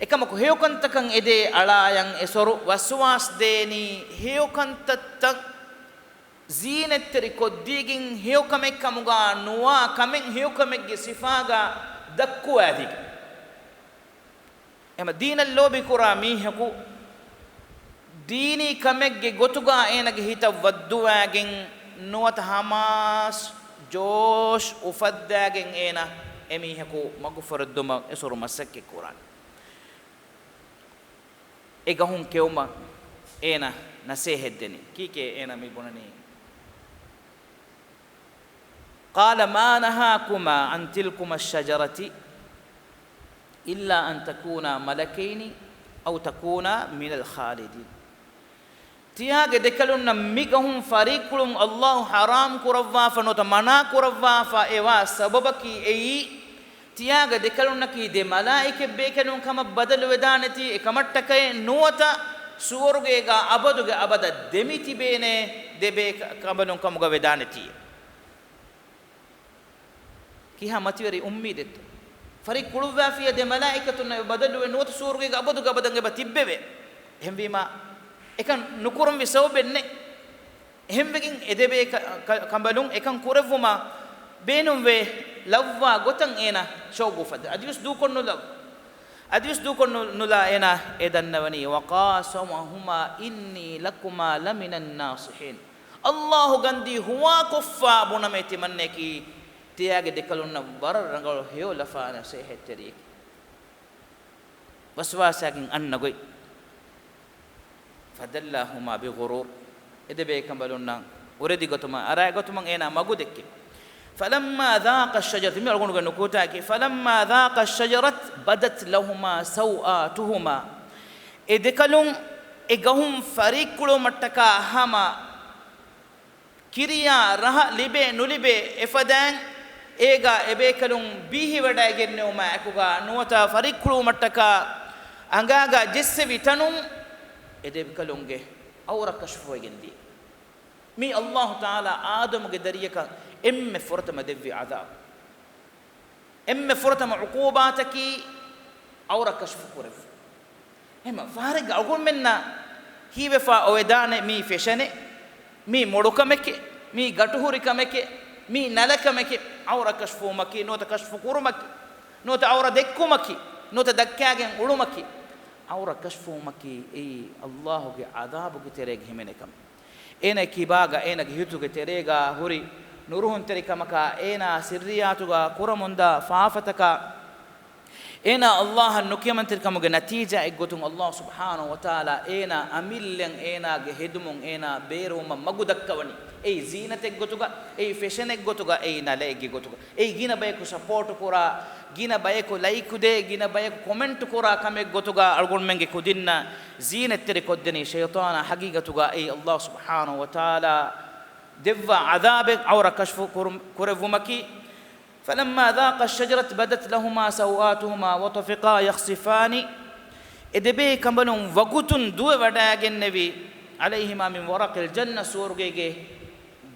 އެކަމަކު ހެޔޮކަންތަކަށް އެދޭ އަޅާޔަށް އެސޮރު ވަސްވާސް ދޭނީ ހެޔޮކަންތައްތައް ޒީނަތްތެރި ކޮށްދީގެން ހެޔޮކަމެއް ކަމުގަ ނުވާ ކަމެއް ހެޔޮކަމެއްގެ ސިފާގަ ދައްކުވާދީގެން. އެމަ ދީނަށް ލޯބިކުރާ މީހަކު ދީނީ ކަމެއްގެ ގޮތުގަ އޭނަގެ ހިތަށް ވައްދުވާގެން ނުވަތަ ހަމާސް ޖޯޝް އުފައްދާގެން އޭނަ އެމީހަކު މަގުފުރެއްދުމަށް އެސޮރު މަސައްކަތްކުރާނެ. އެ ގަހުން ކެއުމަށް އޭނަ ނަސޭހަތްދެނީ. ކީކޭ އޭނަ މި ބުނަނީ؟ قال ما نهاكما عن تلكما الشجرة إلا أن تكونا ملكين أو تكونا من الخالدين. ތިޔާގެ ދެކަލުންނަށް މި ގަހުން ފަރިއްކުޅުން އައްލާހު ޙަރާމް ކުރައްވާފަ ނުވަތަ މަނާ ކުރައްވާފަ އެވާ ސަބަބަކީ އެއީ، ތިޔާގެ ދެކަލުންނަކީ ދެ މަލާއިކަތް ބޭކަލުން ކަމަށް ބަދަލު ވެދާނެތީ އެކަމަށްޓަކައެއް ނުވަތަ ސުވަރުގޭގަ އަބަދުގެ އަބަދަށް ދެމިތިބޭނެ ދެ ބޭ ކަ-، ކަނބަލުން ކަމުގަ ވެދާނެތީ. ކިހާ މަތިވެރި އުއްމީދެއްތޯ؟ ފަރިއްކުޅުއްވާފިޔާ ދެ މަލާއިކަތުންނަށް އެބަ ބަދަލުވެ ނުވަތަ ސުވަރުގޭގަ އަބަދުގެ އަބަދަށް އެބަ ތިއްބެވޭ. އެހެންވީމާ، އެކަން ނުކުރަންވީ ސަބަބެއް ނެތް. އެހެންވެގެން އެ ދެބޭ ކަ-، ކަ-، ކަނބަލުން އެކަން ކުރެއްވުމަށް ބޭނުންވޭ ލައްވާ ގޮތަށް އޭނަ ޝައުގު އުފައްދަ. އަދިވެސް ދޫކޮށްނުލައްވާ. އަދިވެސް ދޫކޮށް ނު-، ނުލާ އޭނާ އެ ދަންނަވަނީ، وقاسمهما إني لكما لمن الناصحين. އައްލާހު ގަންދީ ހުވާކޮށްފާ ބުނަމޭ ތިމަންނަޔަކީ ތިޔާގެ ދެކަލުންނަށް ވަރަށް ރަނގަޅު ހެޔޮ ލަފާ ނަސޭހަތްތެރިއެކޭ. ވަސްވާސާގެން އަންނަ ގޮތް. فدلاهما بغرور. އެ ދެބޭކަނބަލުންނަށް އުރެދިގަތުމަށް، އަރާގަތުމަށް އޭނާ މަގު ދެއްކި. فلما ذاقا الشجرة، މި އަޅުގަނޑުގެ ނުކުތާއަކީ، فلما ذاقا الشجرة بدت لهما سوآتهما. އެ ދެކަލުން އެ ގަހުން ފަރިއްކުޅުމަށްޓަކާ ހަމަ ކިރިޔާ ރަހަ ލިބޭ ނުލިބޭ އެފަދައިން އޭގަ އެބޭކަލުން ބީހިވަޑައިގެންނެވުމާ އެކުގަ ނުވަތަ ފަރިއްކުޅުވުމަށްޓަކާ އަނގާގަ ޖެއްސެވި ތަނުން އެ ދެބޭކަލުންގެ އައުރަ ކަޝްފުވެގެން ދިޔަ. މީ އައްލާހު ތަޢާލާ އާދަމުގެ ދަރިޔަކަށް އެންމެ ފުރަތަމަ ދެއްވި ޢަޛާބު. އެންމެ ފުރަތަމަ ޢުޤޫބާތަކީ އައުރަ ކަޝްފު ކުރެއްވުން. އެހެންމަ ފަހަރެއްގަ އަޅުގަނޑުމެންނަށް ހީވެފަ އޮވެދާނެ މީ ފެޝަނެއް، މީ މޮޅުކަމެކޭ، މީ ގަޓުހުރިކަމެކޭ، މީ ނަލަކަމެކޭ. އައުރަ ކަޝްފުވުމަކީ، ނުވަތަ ކަޝްފު ކުރުމަކީ، ނުވަތަ އައުރަ ދެއްކުމަކީ، ނުވަތަ ދައްކާގެން އުޅުމަކީ. އައުރަ ކަޝްފުވުމަކީ އެއީ އައްލާހުގެ ޢަޛާބުގެ ތެރޭގަ ހިމެނޭ ކަމެއް. އޭނަ ކިބާގަ، އޭނަގެ ހިތުގެ ތެރޭގަ ހުރި ނުރުހުންތެރިކަމަކާ، އޭނާ ސިއްރިއްޔާތުގަ ކުރަމުންދާ ފާފަތަކާ، އޭނާ އައްލާހަށް ނުކިޔަމަންތެރިކަމުގެ ނަތީޖާއެއްގޮތުން އައްލާހު ސުބްޙާނަހު ވަތަޢާލާ އޭނާ އަމިއްލައަށް އޭނާގެ ހެދުމުން އޭނާ ބޭރުވުމަށް މަގު ދައްކަވަނީ. އެއީ ޒީނަތެއްގޮތުގަ، އެއީ ފެޝަނެއްގޮތުގަ، އެއީ ނަލައެއްގެ ގޮތުގަ، އެއީ ގިނަ ބަޔަކު ސަޕޯޓު ކުރާ، ގިނަ ބަޔަކު ލައިކު ދޭ، ގިނަ ބަޔަކު ކޮމެންޓު ކުރާ ކަމެއްގޮތުގަ އަޅުގަނޑުމެންގެ ކުދިންނަށް ޒީނަތްތެރި ކޮށްދެނީ ޝައިޠާނާ. ޙަޤީޤަތުގަ އެއީ އައްލާހު ސުބްޙާނަހު ވަތަޢާލާ ދެއްވާ ޢަޛާބެއް އައުރަ ކަޝްފު ކުރު-، ކުރެއްވުމަކީ. فلما ذاقا الشجرة بدت لهما سوآتهما وطفقا يخصفان. އެ ދެބޭ ކަނބަލުން ވަގުތުން ދުވެވަޑައިގެންނެވި، عليهما من ورق الجنة، ސުވަރުގޭގެ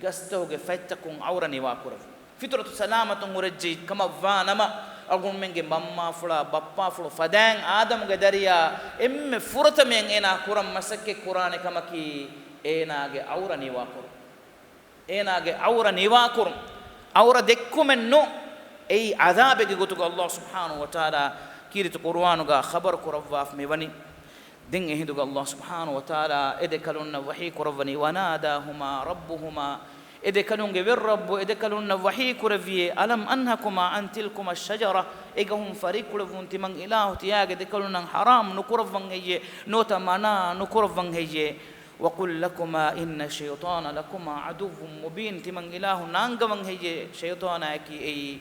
ގަސްތަކުގެ ފަތްތަކުން އައުރަ ނިވާކުރެއްވި. ފިޠުރަތު ސަލާމަތުން ހުރެއްޖެ ކަމަށްވާނަމަ، އަޅުގަނޑުމެންގެ މަންމާފުޅާ ބައްޕާފުޅު ފަދައިން އާދަމުގެ ދަރިޔާ އެންމެ ފުރަތަމައިން އޭނާ ކުރަން މަސައްކަތް ކުރާނެ ކަމަކީ، އޭނާގެ އައުރަ ނިވާކުރުން. އޭނާގެ އައުރަ ނިވާކުރުން. އައުރަ ދެއްކުމެއް ނޫން. އެއީ ޢަޛާބެއްގެ ގޮތުގަ އައްލާހު ސުބްޙާނަހު ވަތަޢާލާ ކީރިތި ޤުރުއާނުގަ ޚަބަރު ކުރައްވާފަ މިވަނީ. ދެން އެހިނދުގަ އައްލާހު ސުބްޙާނަހު ވަތަޢާލާ އެ ދެކަލުންނަށް ވަޙީ ކުރައްވަނީ، وناداهما ربهما، އެ ދެކަލުންގެ ވެރި ރައްބު އެ ދެކަލުންނަށް ވަޙީ ކުރެއްވިއޭ، ألم أنهكما عن تلكما الشجرة، އެ ގަހުން ފަރިއްކުޅެއްވުން ތިމަން އިލާހު ތިޔާގެ ދެކަލުންނަށް ޙަރާމް ނުކުރައްވަން ހެއްޔޭ، ނުވަތަ މަނާ ނުކުރައްވަން ހެއްޔޭ؟ وقل لكما إن الشيطان لكما عدو مبين، ތިމަން އިލާހު ނާންގަވަން ހެއްޔޭ، ޝައިޠާނާއަކީ އެއީ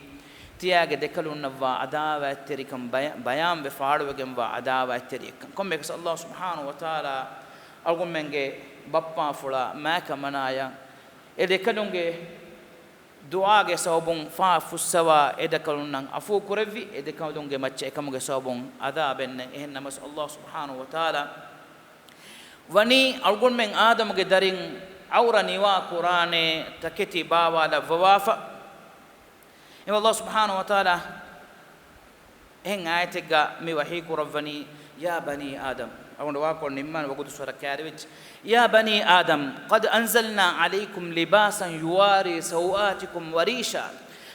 ތިޔާގެ ދެކަލުންނަށްވާ ޢަދާވާތްތެރިކަން ބަޔާ-، ބަޔާންވެ ފާޅުވެގެންވާ ޢަދާވާތްތެރިއެއްކަން. ކޮންމެއަކަސް އައްލާހު ސުބްޙާނަހު ވަތަޢާލާ އަޅުގަނޑުމެންގެ ބައްޕާފުޅާ މާކަމަނާޔަށް އެ ދެކަލުންގެ ދުޢާގެ ސަބަބުން ފާ ފުއްސަވާ އެ ދެކަލުންނަށް ޢަފޫ ކުރެއްވި، އެ ދެކަލުންގެ މައްޗަށް އެކަމުގެ ސަބަބުން ޢަދާބެއް ނެތް. އެހެން ނަމަސް އައްލާހު ސުބްޙާނަހު ވަތަޢާލާ ވަނީ އަޅުގަނޑުމެން އާދަމުގެ ދަރިން އައުރަ ނިވާ ކުރާނޭ ތަކެތި ބާވާލައްވަވާފަ. އެ ﷲ ސުބްޙާނަހޫ ވަތަޢާލާ އެހެން އާޔަތެއްގަ މި ވަޙީ ކުރައްވަނީ، يا بني آدم، އަޅުގަނޑު ވާކޮޅު ނިންމާނެ ވަގުތު ސުވަރަށް ކައިރިވެއްޖެ. يا بني آدم قد أنزلنا عليكم لباسا يواري سوآتكم وريشا.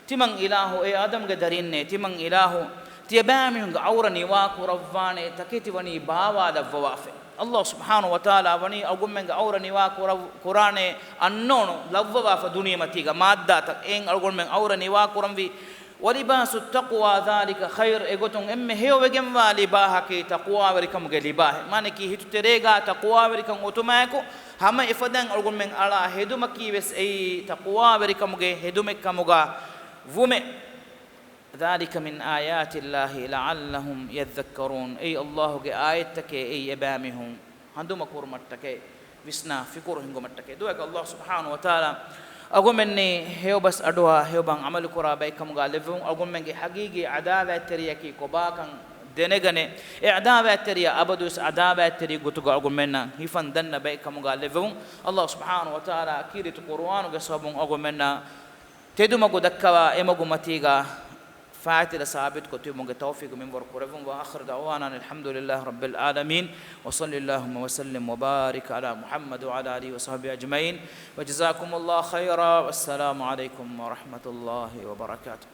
ތިމަން އިލާހު، އޭ އާދަމްގެ ދަރީންނޭ، ތިމަން އިލާހު ތިޔަބައިމީހުންގެ އައުރަ ނިވާ ކުރައްވާނޭ ތަކެތި ވަނީ ބާވާލައްވަވާފަ. ﷲ ސުބްޙާނަހޫ ވަތަޢާލާ ވަނީ އަޅުގަނޑުމެންގެ އައުރަ ނިވާ ކުރަ-، ކުރާނޭ އަންނޯނު ލައްވަވާފަ ދުނިޔެމަތީގަ މާއްދާތައް އެއިން އަޅުގަނޑުމެން އައުރަ ނިވާ ކުރަންވީ. ولباس التقوى ذلك خير، އެގޮތުން އެންމެ ހެޔޮވެގެންވާ ލިބާހަކީ ތަޤްވާވެރިކަމުގެ ލިބާހެއް. މާނައަކީ ހިތުތެރޭގާ ތަޤްވާވެރިކަން އޮތުމާއެކު، ހަމަ އެފަދައިން އަޅުގަނޑުމެން އަޅާ ހެދުމަކީ ވެސް އެއީ ތަޤްވާވެރިކަމުގެ ހެދުމެއްކަމުގާ ވުމެއް. ذلك من آيات الله لعلهم يذكرون. އެއީ ﷲ ގެ އާޔަތްތަކެއް، އެއީ އެބައިމީހުން ހަނދުމަކުރުމަށްޓަކައި، ވިސްނާ ފިކުރު ހިންގުމަށްޓަކައި. ދުޢައަކަށް ﷲ ސުބްޙާނަހޫ ވަތަޢާލާ އަޅުގަނޑުމެންނީ ހެޔޮބަސް އަޑުއަހާ ހެޔޮބަސް ޢަމަލުކުރާ ބައެއްކަމުގާ ލެއްވުން، އަޅުގަނޑުމެންގެ ޙަޤީޤީ ޢަދާވާތްތެރިޔަކީ ކޮބާކަން ދެނެގަނެ، އެ ޢަދާވާތްތެރިޔާ އަބަދުވެސް ޢަދާވާތްތެރި ގޮތުގަ އަޅުގަނޑުމެންނަށް ހިފަން ދަންނަ ބައެއްކަމުގާ ލެއްވުން. ﷲ ސުބްޙާނަހޫ ވަތަޢާލާ ކީރިތި ޤުރުއާނުގެ ސަބަބުން އަޅުގަނޑުމެންނަށް ތެދުމަގު ދައްކަވާ އެމަގު މަތީގާ ފާއިތިލަ ސާބިތުކޮށް ތިބުމުގެ ތައުފީޤު މިންވަރު ކުރެއްވުން. وآخر دعوانا أن الحمد لله رب العالمين، وصل اللهم وسلم وبارك على محمد وعلى آله وصحبه أجمعين، وجزاكم الله خيرا، والسلام عليكم ورحمة الله وبركاته.